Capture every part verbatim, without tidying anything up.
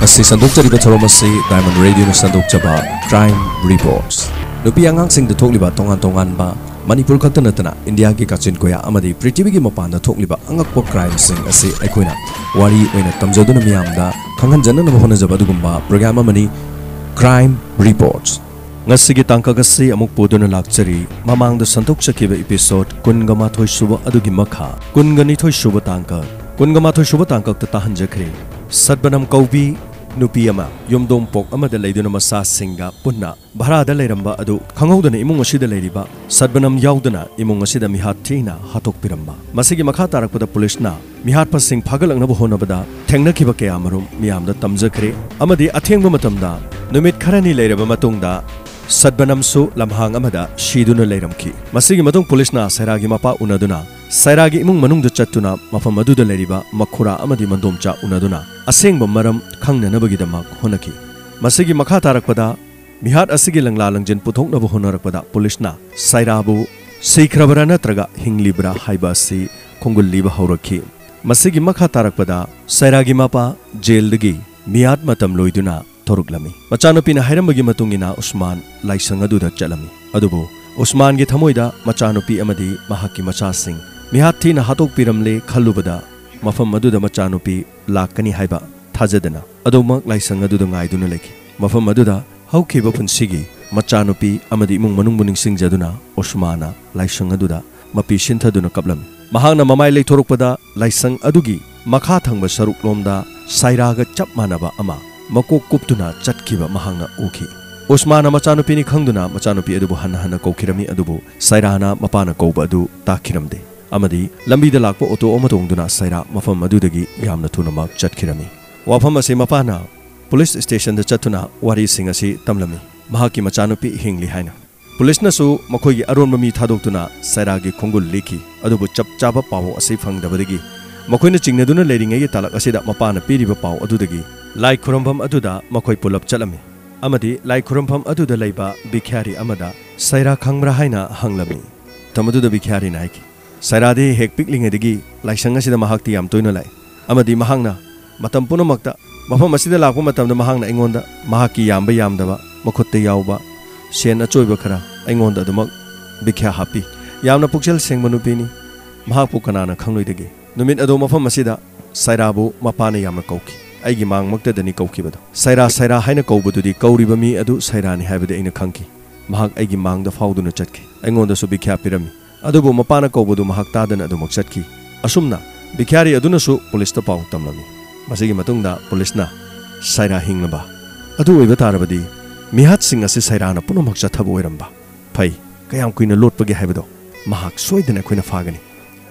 ꯉꯁꯤ ꯁꯟꯗꯣꯛꯆꯔꯤꯕ ꯊꯧꯔꯝ ꯑꯁꯤ Diamond Radioꯅ ꯁꯟꯗꯣꯛꯆꯕ Crime Reports꯫ ꯅꯨꯄꯤ ꯑꯉꯥꯡꯁꯤꯡꯗ ꯊꯣꯛꯂꯤꯕ ꯇꯣꯉꯥꯟ ꯇꯣꯉꯥꯟꯕ, ꯃꯅꯤꯄꯨꯔ ꯈꯛꯇ ꯅꯠꯇꯅ ꯏꯟꯗꯤꯌꯥꯒꯤ ꯀꯥꯆꯤꯟ ꯀꯣꯌꯥ ꯑꯃꯗꯤ ꯄ꯭ꯔꯤꯊꯤꯕꯤꯒꯤ ꯃꯄꯥꯟꯗ ꯊꯣꯛꯂꯤꯕ ꯑꯉꯛꯄ crimeꯁꯤꯡ ꯑꯁꯤ ꯑꯩꯈꯣꯏꯅ ꯋꯥꯔꯤ ꯑꯣꯏꯅ ꯇꯝꯖꯗꯨꯅ ꯃꯤꯌꯥꯝꯗ ꯈꯪꯍꯟꯖꯅꯅꯕ ꯍꯣꯠꯅꯖꯕ ꯑꯗꯨꯒꯨꯝꯕ program ꯑꯃꯅꯤ Crime Reports꯫ ꯉꯁꯤꯒꯤ ꯇꯥꯡꯀꯛ ꯑꯁꯤ ꯑꯃꯨꯛ ꯄꯨꯗꯨꯅ ꯂꯥꯛꯆꯔꯤ꯫ ꯃꯃꯥꯡꯗ ꯁꯟꯗꯣꯛꯆꯈꯤꯕ episode ꯀꯨꯟꯒ ꯃꯥꯊꯣꯏ ꯁꯨꯕ ꯑꯗꯨꯒꯤ ꯃꯈꯥ, ꯀꯨꯟꯒ ꯅꯤꯊꯣꯏ ꯁꯨꯕ ꯇꯥꯡꯀꯛ, ꯀꯨꯟꯒ ꯃꯥꯊꯣꯏ ꯁꯨꯕ ꯇꯥꯡꯀꯛꯇ ꯇꯥꯍꯟꯖꯈ꯭ꯔꯦ꯫ ꯁꯠꯕꯅꯝ ꯀꯧꯕꯤ ꯅꯨꯄꯤ ꯑꯃ ꯌꯨꯝꯗꯣꯡꯄꯣꯛ ꯑꯃꯗ ꯂꯩꯗꯨꯅ ꯃꯆꯥꯁꯤꯡꯒ ꯄꯨꯟꯅ ꯚꯔꯥꯗ ꯂꯩꯔꯝꯕ ꯑꯗꯨ ꯈꯪꯍꯧꯗꯅ ꯏꯃꯨꯡ ꯑꯁꯤꯗ ꯂꯩꯔꯤꯕ ꯁꯠꯕꯅꯝ ꯌꯥꯎꯗꯅ ꯏꯃꯨꯡ ꯑꯁꯤꯗ ꯃꯤꯍꯥꯠ ꯊꯤꯅ ꯍꯥꯠꯇꯣꯛꯄꯤꯔꯝꯕ꯫ ꯃꯁꯤꯒꯤ ꯃꯈꯥ ꯇꯥꯔꯛꯄꯗ ꯄꯨꯂꯤꯁꯅ ꯃꯤꯍꯥꯠꯄꯁꯤꯡ ꯐꯥꯒꯠꯂꯛꯅꯕ ꯍꯣꯠꯅꯕꯗ ꯊꯦꯡꯅꯈꯤꯕ ꯀꯌꯥ ꯑꯃꯔꯨꯝ ꯃꯤꯌꯥꯝꯗ ꯇꯝꯖꯈ꯭ꯔꯦ ꯑꯃꯗꯤ ꯑꯊꯦꯡꯕ ꯃꯇꯝꯗ ꯅꯨꯃꯤꯠ ꯈꯔꯅꯤ ꯂꯩꯔꯕ ꯃꯇꯨꯡꯗ ꯁꯠꯕꯅꯝꯁꯨ ꯂꯝꯍꯥꯡ ꯑꯃꯗ ꯁꯤꯗꯨꯅ ꯂꯩꯔꯝꯈꯤ꯫ ꯃꯁꯤꯒꯤ ꯃꯇꯨꯡ ꯄꯨꯂꯤꯁꯅ ꯁꯥꯏꯔꯥꯒꯤ ꯃꯄꯥ ꯎꯅꯗꯨꯅ ꯁꯥꯏꯔꯥꯒꯤ ꯏꯃꯨꯡ ꯃꯅꯨꯡꯗ ꯆꯠꯇꯨꯅ ꯃꯐꯝ ꯑꯗꯨꯗ ꯂꯩꯔꯤꯕ ꯃꯈꯨꯔꯥ ꯑꯃꯗꯤ ꯃꯟꯗꯣꯝꯆꯥ ꯎꯅꯗꯨꯅ ꯑꯁꯦꯡꯕ ꯃꯔꯝ ꯈꯪꯅꯅꯕꯒꯤꯗꯃꯛ ꯍꯣꯠꯅꯈꯤ꯫ ꯃꯁꯤꯒꯤ ꯃꯈꯥ ꯇꯥꯔꯛꯄꯗ ꯃꯤꯍꯥꯠ ꯑꯁꯤꯒꯤ ꯂꯪꯂꯥ ꯂꯪꯖꯤꯟ ꯄꯨꯊꯣꯛꯅꯕ ꯍꯣꯠꯅꯔꯛꯄꯗ ꯄꯨꯂꯤꯁꯅ ꯁꯥꯏꯔꯥꯕꯨ ꯁꯤꯈ꯭ꯔꯕꯔꯥ ꯅꯠꯇ꯭ꯔꯒ ꯍꯤꯡꯂꯤꯕ꯭ꯔꯥ ꯍꯥꯏꯕ ꯑꯁꯤ ꯈꯣꯡꯒꯨꯜ ꯂꯤꯕ ꯍꯧꯔꯛꯈꯤ꯫ ꯃꯁꯤꯒꯤ ꯃꯈꯥ ꯇꯥꯔꯛꯄꯗ ꯁꯥꯏꯔꯥꯒꯤ ꯃꯄꯥ ꯖꯦꯜꯗꯒꯤ ꯃꯤꯍꯥꯠ ꯃꯇꯝ ꯂꯣꯏꯗꯨꯅ ꯊꯣꯔꯛꯂꯝꯃꯤ꯫ ꯃꯆꯥꯅꯨꯄꯤꯅ ꯍꯥꯏꯔꯝꯕꯒꯤ ꯃꯇꯨꯡ ꯏꯟꯅ ꯎꯁꯃꯥꯟ ꯂꯥꯏꯁꯪ ꯑꯗꯨꯗ ꯆꯠꯂꯝꯃꯤ꯫ ꯑꯗꯨꯕꯨ ꯎꯁꯃꯥꯟꯒꯤ ꯊꯃꯣꯏꯗ ꯃꯆꯥꯅꯨꯄꯤ ꯑꯃꯗꯤ ꯃꯍꯥꯛꯀꯤ ꯃꯆꯥꯁꯤꯡ ꯃꯤꯍꯥꯠ ꯊꯤꯅ ꯍꯥꯠꯇꯣꯛꯄꯤꯔꯝꯂꯦ ꯈꯜꯂꯨꯕꯗ ꯃꯐꯝ ꯑꯗꯨꯗ ꯃꯆꯥꯅꯨꯄꯤ ꯂꯥꯛꯀꯅꯤ ꯍꯥꯏꯕ ꯊꯥꯖꯗꯅ ꯑꯗꯨꯃꯛ ꯂꯥꯏꯁꯪ ꯑꯗꯨꯗ ꯉꯥꯏꯗꯨꯅ ꯂꯩꯈꯤ꯫ ꯃꯐꯝ ꯑꯗꯨꯗ ꯍꯧꯈꯤꯕ ꯄꯨꯟꯁꯤꯒꯤ ꯃꯆꯥꯅꯨꯄꯤ ꯑꯃꯗꯤ ꯏꯃꯨꯡ ꯃꯅꯨꯡꯕꯨ ꯅꯤꯡꯁꯤꯡꯖꯗꯨꯅ ꯎꯁꯃꯥꯟꯅ ꯂꯥꯏꯁꯪ ꯑꯗꯨꯗ ꯃꯄꯤ ꯁꯤꯟꯊꯗꯨꯅ ꯀꯞꯂꯝꯃꯤ꯫ ꯃꯍꯥꯛꯅ ꯃꯃꯥꯏ ꯂꯩꯊꯣꯔꯛꯄꯗ ꯂꯥꯏꯁꯪ ꯑꯗꯨꯒꯤ ꯃꯈꯥ ꯊꯪꯕ ꯁꯔꯨꯛꯂꯣꯝꯗ ꯁꯥꯏꯔꯥꯒ ꯆꯞ ꯃꯥꯟꯅꯕ ꯑꯃ ꯃꯀꯣꯛ ꯀꯨꯞꯇꯨꯅ ꯆꯠꯈꯤꯕ ꯃꯍꯥꯛꯅ ꯎꯈꯤ꯫ ꯎꯁꯃꯥꯟꯅ ꯃꯆꯥꯅꯨꯄꯤꯅꯤ ꯈꯪꯗꯨꯅ ꯃꯆꯥꯅꯨꯄꯤ ꯑꯗꯨꯕꯨ ꯍꯟꯅ ꯍꯟꯅ ꯀꯧꯈꯤꯔꯝꯃꯤ, ꯑꯗꯨꯕꯨ ꯁꯥꯏꯔꯥꯅ ꯃꯄꯥꯅ ꯀꯧꯕ ꯑꯗꯨ ꯇꯥꯈꯤꯔꯝꯗꯦ ꯑꯃꯗꯤ ꯂꯝꯕꯤꯗ ꯂꯥꯛꯄ ꯑꯣꯇꯣ ꯑꯃ ꯇꯣꯡꯗꯨꯅ ꯁꯥꯏꯔꯥ ꯃꯐꯝ ꯑꯗꯨꯗꯒꯤ ꯌꯥꯝꯅ ꯊꯨꯅꯃꯛ ꯆꯠꯈꯤꯔꯝꯃꯤ꯫ ꯋꯥꯐꯝ ꯑꯁꯤ ꯃꯄꯥꯅ ꯄꯨꯂꯤꯁ ꯁ꯭ꯇꯦꯁꯟꯗ ꯆꯠꯇꯨꯅ ꯋꯥꯔꯤꯁꯤꯡ ꯑꯁꯤ ꯇꯝꯂꯝꯃꯤ, ꯃꯍꯥꯛꯀꯤ ꯃꯆꯥꯅꯨꯄꯤ ꯍꯤꯡꯂꯤ ꯍꯥꯏꯅ꯫ ꯄꯨꯂꯤꯁꯅꯁꯨ ꯃꯈꯣꯏꯒꯤ ꯑꯔꯣꯟꯕ ꯃꯤ ꯊꯥꯗꯣꯛꯇꯨꯅ ꯁꯥꯏꯔꯥꯒꯤ ꯈꯣꯡꯒꯨꯜ ꯂꯤꯈꯤ, ꯑꯗꯨꯕꯨ ꯆꯞ ꯆꯥꯕ ꯄꯥꯎ ꯑꯁꯤ ꯐꯪꯗꯕꯗꯒꯤ ꯃꯈꯣꯏꯅ ꯆꯤꯡꯅꯗꯨꯅ ꯂꯩꯔꯤꯉꯩꯒꯤ ꯇꯥꯂꯛ ꯑꯁꯤꯗ ꯃꯄꯥꯅ ꯄꯤꯔꯤꯕ ꯄꯥꯎ ꯑꯗꯨꯗꯒꯤ ꯂꯥꯏ ꯈꯨꯔꯝꯐꯝ ꯑꯗꯨꯗ ꯃꯈꯣꯏ ꯄꯨꯂꯞ ꯆꯠꯂꯝꯃꯤ ꯑꯃꯗꯤ ꯂꯥꯏ ꯈꯨꯔꯝꯐꯝ ꯑꯗꯨꯗ ꯂꯩꯕ ꯚꯤꯈ꯭ꯌꯥꯔꯤ ꯑꯃꯗ ꯁꯥꯏꯔꯥ ꯈꯪꯕ꯭ꯔꯥ ꯍꯥꯏꯅ ꯍꯪꯂꯝꯃꯤ꯫ ꯃꯇꯝ ꯑꯗꯨꯗ ꯚꯤꯈ꯭ꯌꯥꯔꯤꯅ ꯍꯥꯏꯈꯤ, ꯁꯥꯏꯔꯥꯗꯤ ꯍꯦꯛ ꯄꯤꯛꯂꯤꯉꯩꯗꯒꯤ ꯂꯥꯏꯁꯪ ꯑꯁꯤꯗ ꯃꯍꯥꯛꯇꯤ ꯌꯥꯝ ꯇꯣꯏꯅ ꯂꯥꯛꯏ ꯑꯃꯗꯤ ꯃꯍꯥꯛꯅ ꯃꯇꯝ ꯄꯨꯝꯅꯃꯛꯇ ꯃꯐꯝ ꯑꯁꯤꯗ ꯂꯥꯛꯄ ꯃꯇꯝꯗ ꯃꯍꯥꯛꯅ ꯑꯩꯉꯣꯟꯗ ꯃꯍꯥꯛꯀꯤ ꯌꯥꯝꯕ ꯌꯥꯝꯗꯕ ꯃꯈꯨꯠꯇ ꯌꯥꯎꯕ ꯁꯦꯟ ꯑꯆꯣꯏꯕ ꯈꯔ ꯑꯩꯉꯣꯟꯗ ꯑꯗꯨꯃꯛ ꯚꯤꯈ꯭ꯌꯥ ꯍꯥꯞꯄꯤ꯫ ꯌꯥꯝꯅ ꯄꯨꯛꯆꯦꯜ ꯁꯦꯡꯕ ꯅꯨꯄꯤꯅꯤ꯫ ꯃꯍꯥꯛꯄꯨ ꯀꯅꯥꯅ ꯈꯪꯂꯣꯏꯗꯒꯦ? ꯅꯨꯃꯤꯠ ꯑꯗꯣ ꯃꯐꯝ ꯑꯁꯤꯗ ꯁꯥꯏꯔꯥꯕꯨ ꯃꯄꯥꯅ ꯌꯥꯝꯅ ꯀꯧꯈꯤ꯫ ꯑꯩꯒꯤ ꯃꯥꯡꯃꯛꯇꯗꯅꯤ ꯀꯧꯈꯤꯕꯗꯣ꯫ "ꯁꯥꯏꯔꯥ, ꯁꯥꯏꯔꯥ" ꯍꯥꯏꯅ ꯀꯧꯕꯗꯨꯗꯤ ꯀꯧꯔꯤꯕ ꯃꯤ ꯑꯗꯨ ꯁꯥꯏꯔꯥꯅꯤ ꯍꯥꯏꯕꯗꯤ ꯑꯩꯅ ꯈꯪꯈꯤ꯫ ꯃꯍꯥꯛ ꯑꯩꯒꯤ ꯃꯥꯡꯗ ꯐꯥꯎꯗꯨꯅ ꯆꯠꯈꯤ꯫ ꯑꯩꯉꯣꯟꯗꯁꯨ ꯚꯤꯈ꯭ꯌꯥ ꯄꯤꯔꯝꯃꯤ꯫ ꯑꯗꯨꯕꯨ ꯃꯄꯥꯅ ꯀꯧꯕꯗꯨ ꯃꯍꯥꯛ ꯇꯥꯗꯅ ꯑꯗꯨꯃꯛ ꯆꯠꯈꯤ꯫ ꯑꯁꯨꯝꯅ ꯚꯤꯈ꯭ꯌꯥꯔꯤ ꯑꯗꯨꯅꯁꯨ ꯄꯨꯂꯤꯁꯇ ꯄꯥꯎ ꯇꯝꯂꯝꯃꯤ꯫ ꯃꯁꯤꯒꯤ ꯃꯇꯨꯡꯗ ꯄꯨꯂꯤꯁꯅ ꯁꯥꯏꯔꯥ ꯍꯤꯡꯂꯕ ꯑꯗꯨ ꯑꯣꯏꯕ ꯇꯥꯔꯕꯗꯤ ꯃꯤꯍꯥꯠꯁꯤꯡ ꯑꯁꯤ ꯁꯥꯏꯔꯥꯅ ꯄꯨꯝꯅꯃꯛ ꯆꯠꯊꯕ ꯑꯣꯏꯔꯝꯕ꯫ ꯐꯩ, ꯀꯌꯥꯝ ꯀꯨꯏꯅ ꯂꯣꯠꯄꯒꯦ ꯍꯥꯏꯕꯗꯣ ꯃꯍꯥꯛ ꯁꯣꯏꯗꯅ ꯑꯩꯈꯣꯏꯅ ꯐꯥꯒꯅꯤ꯫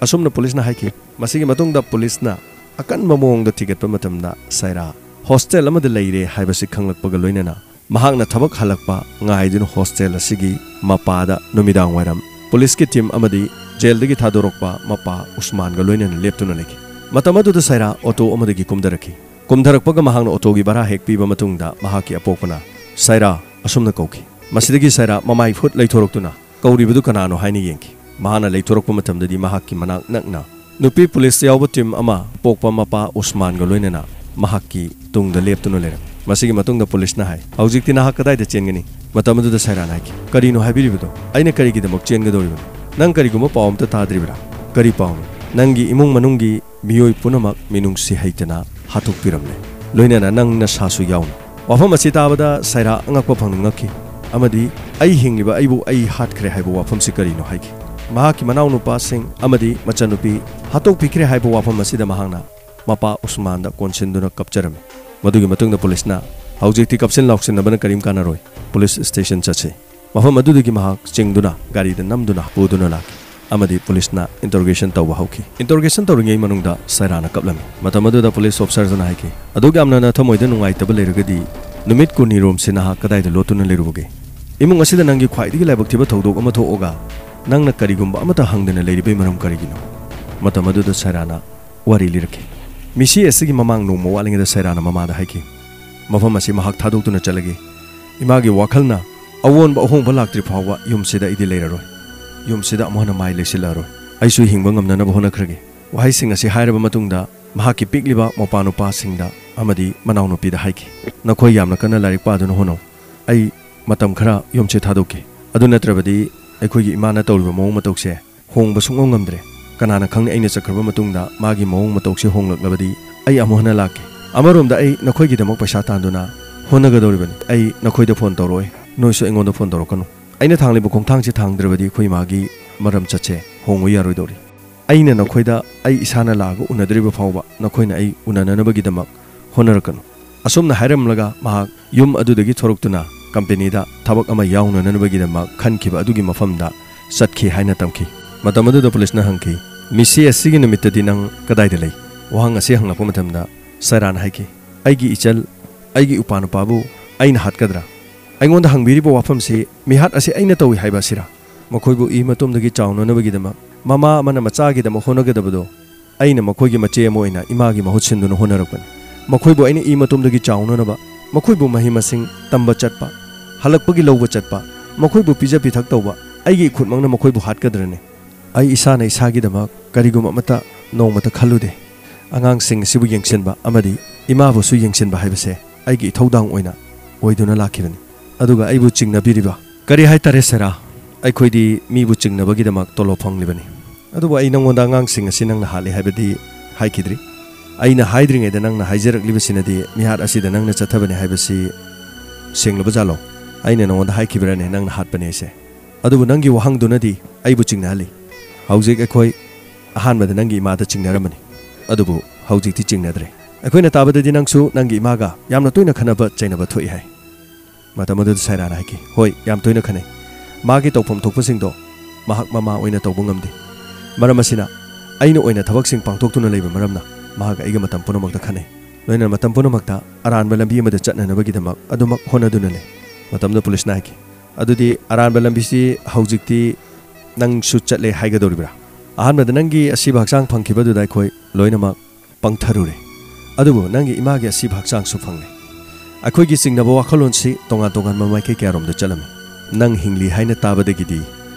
ꯑꯁꯨꯝꯅ ꯄꯨꯂꯤꯁꯅ ꯍꯥꯏꯈꯤ꯫ ꯃꯁꯤꯒꯤ ꯃꯇꯨꯡꯗ ꯄꯨꯂꯤꯁꯅ ꯑꯀꯟꯕ ꯃꯑꯣꯡꯗ ꯊꯤꯒꯠꯄ ꯃꯇꯝꯗ ꯁꯥꯏꯔꯥ ꯍꯣꯁꯇꯦꯜ ꯑꯃꯗ ꯂꯩꯔꯦ ꯍꯥꯏꯕꯁꯤ ꯈꯪꯂꯛꯄꯒ ꯂꯣꯏꯅꯅ ꯃꯍꯥꯛꯅ ꯊꯕꯛ ꯍꯜꯂꯛꯄ ꯉꯥꯏꯗꯨꯅ ꯍꯣꯁꯇꯦꯜ ꯑꯁꯤꯒꯤ ꯃꯄꯥꯗ ꯅꯨꯃꯤꯗꯥꯡ ꯋꯥꯏꯔꯝ ꯄꯨꯂꯤꯁꯀꯤ ꯇꯤꯝ ꯑꯃꯗꯤ ꯖꯦꯜꯗꯒꯤ ꯊꯥꯗꯣꯔꯛꯄ ꯃꯄꯥ ꯎꯁꯃꯥꯟꯒ ꯂꯣꯏꯅꯅ ꯂꯦꯞꯇꯨꯅ ꯂꯩꯈꯤ꯫ ꯃꯇꯝ ꯑꯗꯨꯗ ꯁꯥꯏꯔꯥ ꯑꯣꯇꯣ ꯑꯃꯗꯒꯤ ꯀꯨꯝꯊꯔꯛꯈꯤ꯫ ꯀꯨꯝꯊꯔꯛꯄꯒ ꯃꯍꯥꯛꯅ ꯑꯣꯇꯣꯒꯤ ꯚꯔꯥ ꯍꯦꯛ ꯄꯤꯕ ꯃꯇꯨꯡꯗ ꯃꯍꯥꯛꯀꯤ ꯑꯄꯣꯛꯄꯅ ꯁꯥꯏꯔꯥ ꯑꯁꯨꯝꯅ ꯀꯧꯈꯤ꯫ ꯃꯁꯤꯗꯒꯤ ꯁꯥꯏꯔꯥ ꯃꯃꯥꯏ ꯐꯨꯠ ꯂꯩꯊꯣꯔꯛꯇꯨꯅ ꯀꯧꯔꯤꯕꯗꯨ ꯀꯅꯥꯅꯣ ꯍꯥꯏꯅ ꯌꯦꯡꯈꯤ꯫ ꯃꯍꯥꯛꯅ ꯂꯩꯊꯣꯔꯛꯄ ꯃꯇꯝꯗꯗꯤ ꯃꯍꯥꯛꯀꯤ ꯃꯅꯥꯛ ꯅꯛꯅ ꯅꯨꯄꯤ ꯄꯨꯂꯤꯁ ꯌꯥꯎꯕ ꯇꯤꯝ ꯑꯃ ꯄꯣꯛꯄ ꯃꯄꯥ ꯎꯁꯃꯥꯟꯒ ꯂꯣꯏꯅꯅ ꯃꯍꯥꯛꯀꯤ ꯇꯨꯡꯗ ꯂꯦꯞꯇꯨꯅ ꯂꯩꯔꯝꯃꯤ꯫ ꯃꯁꯤꯒꯤ ꯃꯇꯨꯡꯗ ꯄꯨꯂꯤꯁꯅ ꯍꯥꯏ, "ꯍꯧꯖꯤꯛꯇꯤ ꯅꯍꯥꯛ ꯀꯗꯥꯏꯗ ꯆꯦꯟꯒꯅꯤ?" ꯃꯇꯝ ꯑꯗꯨꯗ ꯁꯥꯏꯔꯥꯅ ꯍꯥꯏꯈꯤ, "ꯀꯔꯤꯅꯣ ꯍꯥꯏꯕꯤꯔꯤꯕꯗꯣ? ꯑꯩꯅ ꯀꯔꯤꯒꯤꯗꯃꯛ ꯆꯦꯟꯒꯗꯧꯔꯤꯕꯅꯣ? ꯅꯪ ꯀꯔꯤꯒꯨꯝꯕ ꯄꯥꯎ ꯑꯝꯇ ꯇꯥꯗ꯭ꯔꯤꯕ꯭ꯔꯥ? ꯀꯔꯤ ꯄꯥꯎꯅꯣ?" "ꯅꯪꯒꯤ ꯏꯃꯨꯡ ꯃꯅꯨꯡꯒꯤ ꯃꯤꯑꯣꯏ ꯄꯨꯝꯅꯃꯛ ꯃꯤꯅꯨꯡꯁꯤ ꯍꯩꯇꯅ ꯍꯥꯠꯇꯣꯛꯄꯤꯔꯝꯂꯦ, ꯂꯣꯏꯅꯅ ꯅꯪ ꯅꯁꯥꯁꯨ ꯌꯥꯎꯅ꯫" ꯋꯥꯐꯝ ꯑꯁꯤ ꯇꯥꯕꯗ ꯁꯥꯏꯔꯥ ꯑꯉꯛꯄ ꯐꯪꯅ ꯉꯛꯈꯤ ꯑꯃꯗꯤ "ꯑꯩ ꯍꯤꯡꯂꯤꯕ ꯑꯩꯕꯨ ꯑꯩ ꯍꯥꯠꯈ꯭ꯔꯦ ꯍꯥꯏꯕ ꯋꯥꯐꯝꯁꯤ ꯀꯔꯤꯅꯣ?" ꯍꯥꯏꯈꯤ꯫ ꯃꯍꯥꯛꯀꯤ ꯃꯅꯥꯎꯅꯨꯄꯥꯁꯤꯡ ꯑꯃꯗꯤ ꯃꯆꯟꯅꯨꯄꯤ ꯍꯥꯠꯇꯣꯛꯄꯤꯈ꯭ꯔꯦ ꯍꯥꯏꯕ ꯋꯥꯐꯝ ꯑꯁꯤꯗ ꯃꯍꯥꯛꯅ ꯃꯄꯥ ꯎꯁꯃꯥꯟꯗ ꯀꯣꯟꯁꯤꯟꯗꯨꯅ ꯀꯞꯆꯔꯝꯃꯤ꯫ ꯃꯗꯨꯒꯤ ꯃꯇꯨꯡꯗ ꯄꯨꯂꯤꯁꯅ, "ꯍꯧꯖꯤꯛꯇꯤ ꯀꯞꯁꯤꯟ ꯂꯥꯎꯁꯤꯟꯅꯕꯅ ꯀꯔꯤꯝ ꯀꯥꯟꯅꯔꯣꯏ, ꯄꯨꯂꯤꯁ ꯁ꯭ꯇꯦꯁꯟ ꯆꯠꯁꯤ꯫" ꯃꯐꯝ ꯑꯗꯨꯗꯒꯤ ꯃꯍꯥꯛ ꯆꯤꯡꯗꯨꯅ ꯒꯥꯔꯤꯗ ꯅꯝꯗꯨꯅ ꯄꯨꯗꯨꯅ ꯂꯥꯛꯈꯤ ꯑꯃꯗꯤ ꯄꯨꯂꯤꯁꯅ ꯏꯟꯇꯔꯣꯒꯦꯁꯟ ꯇꯧꯕ ꯍꯧꯈꯤ꯫ ꯏꯟꯇꯔꯣꯒꯦꯁꯟ ꯇꯧꯔꯤꯉꯩ ꯃꯅꯨꯡꯗ ꯁꯥꯏꯔꯥꯅ ꯀꯞꯂꯝꯃꯤ꯫ ꯃꯇꯝ ꯑꯗꯨꯗ ꯄꯨꯂꯤꯁ ꯑꯣꯐꯤꯁꯔꯗꯨꯅ ꯍꯥꯏꯈꯤ, "ꯑꯗꯨꯛ ꯌꯥꯝꯅ ꯅꯊꯃꯣꯏꯗ ꯅꯨꯡꯉꯥꯏꯇꯕ ꯂꯩꯔꯒꯗꯤ ꯅꯨꯃꯤꯠ ꯀꯨꯟꯅꯤꯔꯣꯝꯁꯤ ꯅꯍꯥꯛ ꯀꯗꯥꯏꯗ ꯂꯣꯠꯇꯨꯅ ꯂꯩꯔꯨꯕꯒꯦ? ꯏꯃꯨꯡ ꯑꯁꯤꯗ ꯅꯪꯒꯤ ꯈ꯭ꯋꯥꯏꯗꯒꯤ ꯂꯥꯏꯕꯛ ꯊꯤꯕ ꯊꯧꯗꯣꯛ ꯑꯃ ꯊꯣꯛꯑꯒ ꯅꯪꯅ ꯀꯔꯤꯒꯨꯝꯕ ꯑꯃꯠꯇ ꯍꯪꯗꯅ ꯂꯩꯔꯤꯕꯩ ꯃꯔꯝ ꯀꯔꯤꯒꯤꯅꯣ?" ꯃꯇꯝ ꯑꯗꯨꯗ ꯁꯥꯏꯔꯥꯅ ꯋꯥꯔꯤ ꯂꯤꯔꯛꯈꯤ꯫ ꯃꯤꯁꯤ ꯑꯁꯤꯒꯤ ꯃꯃꯥꯡ ꯅꯣꯡꯃ ꯋꯥꯠꯂꯤꯉꯩꯗ ꯁꯥꯏꯔꯥꯅ ꯃꯃꯥꯗ ꯍꯥꯏꯈꯤ, "ꯃꯐꯝ ꯑꯁꯤ ꯃꯍꯥꯛ ꯊꯥꯗꯣꯛꯇꯨꯅ ꯆꯠꯂꯒꯦ꯫ ꯏꯃꯥꯒꯤ ꯋꯥꯈꯜꯅ ꯑꯑꯣꯟꯕ ꯑꯍꯣꯡꯕ ꯂꯥꯛꯇ꯭ꯔꯤ ꯐꯥꯎꯕ ꯌꯨꯝꯁꯤꯗ ꯑꯩꯗꯤ ꯂꯩꯔꯔꯣꯏ꯫ ꯌꯨꯝꯁꯤꯗ ꯑꯃꯨꯛ ꯍꯟꯅ ꯃꯥꯏ ꯂꯩꯁꯤꯜꯂꯛꯑꯔꯣꯏ꯫ ꯑꯩꯁꯨ ꯍꯤꯡꯕ ꯉꯝꯅꯅꯕ ꯍꯣꯠꯅꯈ꯭ꯔꯒꯦ꯫" ꯋꯥꯍꯩꯁꯤꯡ ꯑꯁꯤ ꯍꯥꯏꯔꯕ ꯃꯇꯨꯡꯗ ꯃꯍꯥꯛꯀꯤ ꯄꯤꯛꯂꯤꯕ ꯃꯧꯄꯥꯅꯨꯄꯥꯁꯤꯡꯗ ꯑꯃꯗꯤ ꯃꯅꯥꯎꯅꯨꯄꯤꯗ ꯍꯥꯏꯈꯤ, "ꯅꯈꯣꯏ ꯌꯥꯝꯅ ꯀꯟꯅ ꯂꯥꯏꯔꯤꯛ ꯄꯥꯗꯨꯅ ꯍꯣꯠꯅꯧ꯫ ꯑꯩ ꯃꯇꯝ ꯈꯔ ꯌꯨꯝꯁꯦ ꯊꯥꯗꯣꯛꯀꯦ꯫ ꯑꯗꯨ ꯅꯠꯇ꯭ꯔꯕꯗꯤ ꯑꯩꯈꯣꯏꯒꯤ ꯏꯃꯥꯅ ꯇꯧꯔꯤꯕ ꯃꯑꯣꯡ ꯃꯇꯧꯁꯦ ꯍꯣꯡꯕ ꯁꯨꯡꯉꯝ ꯉꯝꯗ꯭ꯔꯦ꯫ ꯀꯅꯥꯅ ꯈꯪꯅꯤ, ꯑꯩꯅ ꯆꯠꯈ꯭ꯔꯕ ꯃꯇꯨꯡꯗ ꯃꯥꯒꯤ ꯃꯑꯣꯡ ꯃꯇꯧꯁꯦ ꯍꯣꯡꯂꯛꯂꯕꯗꯤ ꯑꯩ ꯑꯃꯨꯛ ꯍꯟꯅ ꯂꯥꯛꯀꯦ꯫ ꯑꯃꯔꯣꯝꯗ ꯑꯩ ꯅꯈꯣꯏꯒꯤꯗꯃꯛ ꯄꯩꯁꯥ ꯇꯥꯟꯗꯨꯅ ꯍꯣꯠꯅꯒꯗꯧꯔꯤꯕꯅꯤ꯫ ꯑꯩ ꯅꯈꯣꯏꯗ ꯐꯣꯟ ꯇꯧꯔꯛꯑꯣꯏ, ꯅꯣꯏꯁꯨ ꯑꯩꯉꯣꯟꯗ ꯐꯣꯟ ꯇꯧꯔꯛꯀꯅꯨ꯫ ꯑꯩꯅ ꯊꯥꯡꯂꯤꯕ ꯈꯣꯡꯊꯥꯡꯁꯦ ꯊꯥꯡꯗ꯭ꯔꯕꯗꯤ ꯑꯩꯈꯣꯏ ꯃꯥꯒꯤ ꯃꯔꯝ ꯆꯠꯁꯦ ꯍꯣꯡꯕ ꯌꯥꯔꯣꯏꯗꯧꯔꯤ꯫ ꯑꯩꯅ ꯅꯈꯣꯏꯗ ꯑꯩ ꯏꯁꯥꯅ ꯂꯥꯛꯑꯒ ꯎꯅꯗ꯭ꯔꯤꯕ ꯐꯥꯎꯕ ꯅꯈꯣꯏꯅ ꯑꯩ ꯎꯅꯅꯅꯕꯒꯤꯗꯃꯛ ꯍꯣꯠꯅꯔꯛꯀꯅꯨ"꯫ ꯑꯁꯨꯝꯅ ꯍꯥꯏꯔꯝꯂꯒ ꯃꯍꯥꯛ ꯌꯨꯝ ꯑꯗꯨꯗꯒꯤ ꯊꯣꯔꯛꯇꯨꯅ ꯀꯝꯄꯦꯅꯤꯗ ꯊꯕꯛ ꯑꯃ ꯌꯥꯎꯅꯅꯕꯒꯤꯗꯃꯛ ꯈꯟꯈꯤꯕ ꯑꯗꯨꯒꯤ ꯃꯐꯝꯗ ꯆꯠꯈꯤ ꯍꯥꯏꯅ ꯇꯝꯈꯤ꯫ ꯃꯇꯝ ꯑꯗꯨꯗ ꯄꯨꯂꯤꯁꯅ ꯍꯪꯈꯤ, "ꯃꯤꯁꯤ ꯑꯁꯤꯒꯤ ꯅꯨꯃꯤꯠꯇꯗꯤ ꯅꯪ ꯀꯗꯥꯏꯗ ꯂꯩ?" ꯋꯥꯍꯪ ꯑꯁꯤ ꯍꯪꯂꯛꯄ ꯃꯇꯝꯗ ꯁꯩꯔꯥꯅ ꯍꯥꯏꯈꯤ, "ꯑꯩꯒꯤ ꯏꯆꯜ, ꯑꯩꯒꯤ ꯏꯄꯥꯅꯨꯄꯥꯕꯨ ꯑꯩꯅ ꯍꯥꯠꯀꯗ꯭ꯔꯥ? ꯑꯩꯉꯣꯟꯗ ꯍꯪꯕꯤꯔꯤꯕ ꯋꯥꯐꯝꯁꯤ ꯃꯤꯍꯥꯠ ꯑꯁꯤ ꯑꯩꯅ ꯇꯧꯏ ꯍꯥꯏꯕ ꯑꯁꯤꯔꯥ? ꯃꯈꯣꯏꯕꯨ ꯏ ꯃꯇꯨꯝꯗꯒꯤ ꯆꯥꯎꯅꯅꯕꯒꯤꯗꯃꯛ ꯃꯃꯥ ꯑꯃꯅ ꯃꯆꯥꯒꯤꯗꯃꯛ ꯍꯣꯠꯅꯒꯗꯕꯗꯣ ꯑꯩꯅ ꯃꯈꯣꯏꯒꯤ ꯃꯆꯦ ꯑꯃ ꯑꯣꯏꯅ ꯏꯃꯥꯒꯤ ꯃꯍꯨꯠ ꯁꯤꯟꯗꯨꯅ ꯍꯣꯠꯅꯔꯛꯄꯅꯤ꯫ ꯃꯈꯣꯏꯕꯨ ꯑꯩꯅ ꯏ ꯃꯇꯨꯝꯗꯒꯤ ꯆꯥꯎꯅꯅꯕ, ꯃꯈꯣꯏꯕꯨ ꯃꯍꯩ ꯃꯁꯤꯡ ꯇꯝꯕ ꯆꯠꯄ, ꯍꯜꯂꯛꯄꯒꯤ ꯂꯧꯕ ꯆꯠꯄ, ꯃꯈꯣꯏꯕꯨ ꯄꯤꯖ ꯄꯤꯊꯛ ꯇꯧꯕ, ꯑꯩꯒꯤ ꯏꯈꯨꯠꯃꯛꯅ ꯃꯈꯣꯏꯕꯨ ꯍꯥꯠꯀꯗ꯭ꯔꯅꯦ? ꯑꯩ ꯏꯁꯥꯅ ꯏꯁꯥꯒꯤꯗꯃꯛ ꯀꯔꯤꯒꯨꯝꯕ ꯑꯃꯠꯇ ꯅꯣꯡꯃꯇ ꯈꯜꯂꯨꯗꯦ꯫ ꯑꯉꯥꯡꯁꯤꯡ ꯑꯁꯤꯕꯨ ꯌꯦꯡꯁꯤꯟꯕ ꯑꯃꯗꯤ ꯏꯃꯥꯕꯨꯁꯨ ꯌꯦꯡꯁꯤꯟꯕ ꯍꯥꯏꯕꯁꯦ ꯑꯩꯒꯤ ꯏꯊꯧꯗꯥꯡ ꯑꯣꯏꯅ ꯑꯣꯏꯗꯨꯅ ꯂꯥꯛꯈꯤꯕꯅꯤ꯫ ꯑꯗꯨꯒ ꯑꯩꯕꯨ ꯆꯤꯡꯅꯕꯤꯔꯤꯕ ꯀꯔꯤ ꯍꯥꯏꯇꯥꯔꯦ ꯁꯦꯔꯥ? ꯑꯩꯈꯣꯏꯗꯤ ꯃꯤꯕꯨ ꯆꯤꯡꯅꯕꯒꯤꯗꯃꯛ ꯇꯣꯂꯣꯞ ꯐꯪꯂꯤꯕꯅꯤ꯫ ꯑꯗꯨꯕꯨ ꯑꯩ ꯅꯪꯉꯣꯟꯗ ꯑꯉꯥꯡꯁꯤꯡ ꯑꯁꯤ ꯅꯪꯅ ꯍꯥꯠꯂꯤ ꯍꯥꯏꯕꯗꯤ ꯍꯥꯏꯈꯤꯗ꯭ꯔꯤ꯫ ꯑꯩꯅ ꯍꯥꯏꯗ꯭ꯔꯤꯉꯩꯗ ꯅꯪꯅ ꯍꯥꯏꯖꯔꯛꯂꯤꯕꯁꯤꯅꯗꯤ ꯃꯤꯍꯥꯠ ꯑꯁꯤꯗ ꯅꯪꯅ ꯆꯠꯊꯕꯅꯤ ꯍꯥꯏꯕꯁꯤ ꯁꯦꯡꯂꯕ ꯖꯥꯠꯂꯣ? ꯑꯩꯅ ꯅꯪꯉꯣꯟꯗ ꯍꯥꯏꯈꯤꯕ꯭ꯔꯅꯦ ꯅꯪꯅ ꯍꯥꯠꯄꯅꯦ ꯑꯩꯁꯦ? ꯑꯗꯨꯕꯨ ꯅꯪꯒꯤ ꯋꯥꯍꯪꯗꯨꯅꯗꯤ ꯑꯩꯕꯨ ꯆꯤꯡꯅꯍꯜꯂꯤ꯫ ꯍꯧꯖꯤꯛ ꯑꯩꯈꯣꯏ ꯑꯍꯥꯟꯕꯗ ꯅꯪꯒꯤ ꯏꯃꯥꯗ ꯆꯤꯡꯅꯔꯝꯕꯅꯤ, ꯑꯗꯨꯕꯨ ꯍꯧꯖꯤꯛꯇꯤ ꯆꯤꯡꯅꯗ꯭ꯔꯦ꯫ ꯑꯩꯈꯣꯏꯅ ꯇꯥꯕꯗꯗꯤ ꯅꯪꯁꯨ ꯅꯪꯒꯤ ꯏꯃꯥꯒ ꯌꯥꯝꯅ ꯇꯣꯏꯅ ꯈꯟꯅꯕ ꯆꯩꯅꯕ ꯊꯣꯛꯏ ꯍꯥꯏ꯫ ꯃꯇꯝ ꯑꯗꯨꯗ ꯁꯥꯏꯔꯥꯅ ꯍꯥꯏꯈꯤ, "ꯍꯣꯏ, ꯌꯥꯝ ꯇꯣꯏꯅ ꯈꯟꯅꯩ꯫ ꯃꯥꯒꯤ ꯇꯧꯐꯝ ꯊꯣꯛꯄꯁꯤꯡꯗꯣ ꯃꯍꯥꯛ ꯃꯃꯥ ꯑꯣꯏꯅ ꯇꯧꯕ ꯉꯝꯗꯦ꯫ ꯃꯔꯝ ꯑꯁꯤꯅ ꯑꯩꯅ ꯑꯣꯏꯅ ꯊꯕꯛꯁꯤꯡ ꯄꯥꯡꯊꯣꯛꯇꯨꯅ ꯂꯩꯕ ꯃꯔꯝꯅ ꯃꯍꯥꯛ ꯑꯩꯒ ꯃꯇꯝ ꯄꯨꯝꯅꯃꯛꯇ ꯈꯟꯅꯩ꯫ ꯂꯣꯏꯅꯅ ꯃꯇꯝ ꯄꯨꯝꯅꯃꯛꯇ ꯑꯔꯥꯟꯕ ꯂꯝꯕꯤ ꯑꯃꯗ ꯆꯠꯅꯅꯕꯒꯤꯗꯃꯛ ꯑꯗꯨꯃꯛ ꯍꯣꯠꯅꯗꯨꯅ ꯂꯩ"꯫ ꯃꯇꯝꯗ ꯄꯨꯂꯤꯁꯅ ꯍꯥꯏꯈꯤ, "ꯑꯗꯨꯗꯤ ꯑꯔꯥꯟꯕ ꯂꯝꯕꯤꯁꯤ ꯍꯧꯖꯤꯛꯇꯤ ꯅꯪꯁꯨ ꯆꯠꯂꯦ ꯍꯥꯏꯒꯗꯧꯔꯤꯕ꯭ꯔꯥ? ꯑꯍꯥꯟꯕꯗ ꯅꯪꯒꯤ ꯑꯁꯤꯕ ꯍꯛꯆꯥꯡ ꯐꯪꯈꯤꯕꯗꯨꯗ ꯑꯩꯈꯣꯏ ꯂꯣꯏꯅꯃꯛ ꯄꯪꯊꯔꯨꯔꯦ꯫ ꯑꯗꯨꯕꯨ ꯅꯪꯒꯤ ꯏꯃꯥꯒꯤ ꯑꯁꯤꯕ ꯍꯛꯆꯥꯡꯁꯨ ꯐꯪꯂꯦ꯫ ꯑꯩꯈꯣꯏꯒꯤ ꯆꯤꯡꯅꯕ ꯋꯥꯈꯜꯂꯣꯟꯁꯤ ꯇꯣꯉꯥꯟ ꯇꯣꯉꯥꯟꯕ ꯃꯥꯏꯀꯩ ꯀꯌꯥꯔꯣꯝꯗ ꯆꯠꯂꯝꯃꯤ꯫ ꯅꯪ ꯍꯤꯡꯂꯤ ꯍꯥꯏꯅ ꯇꯥꯕꯗꯒꯤꯗꯤ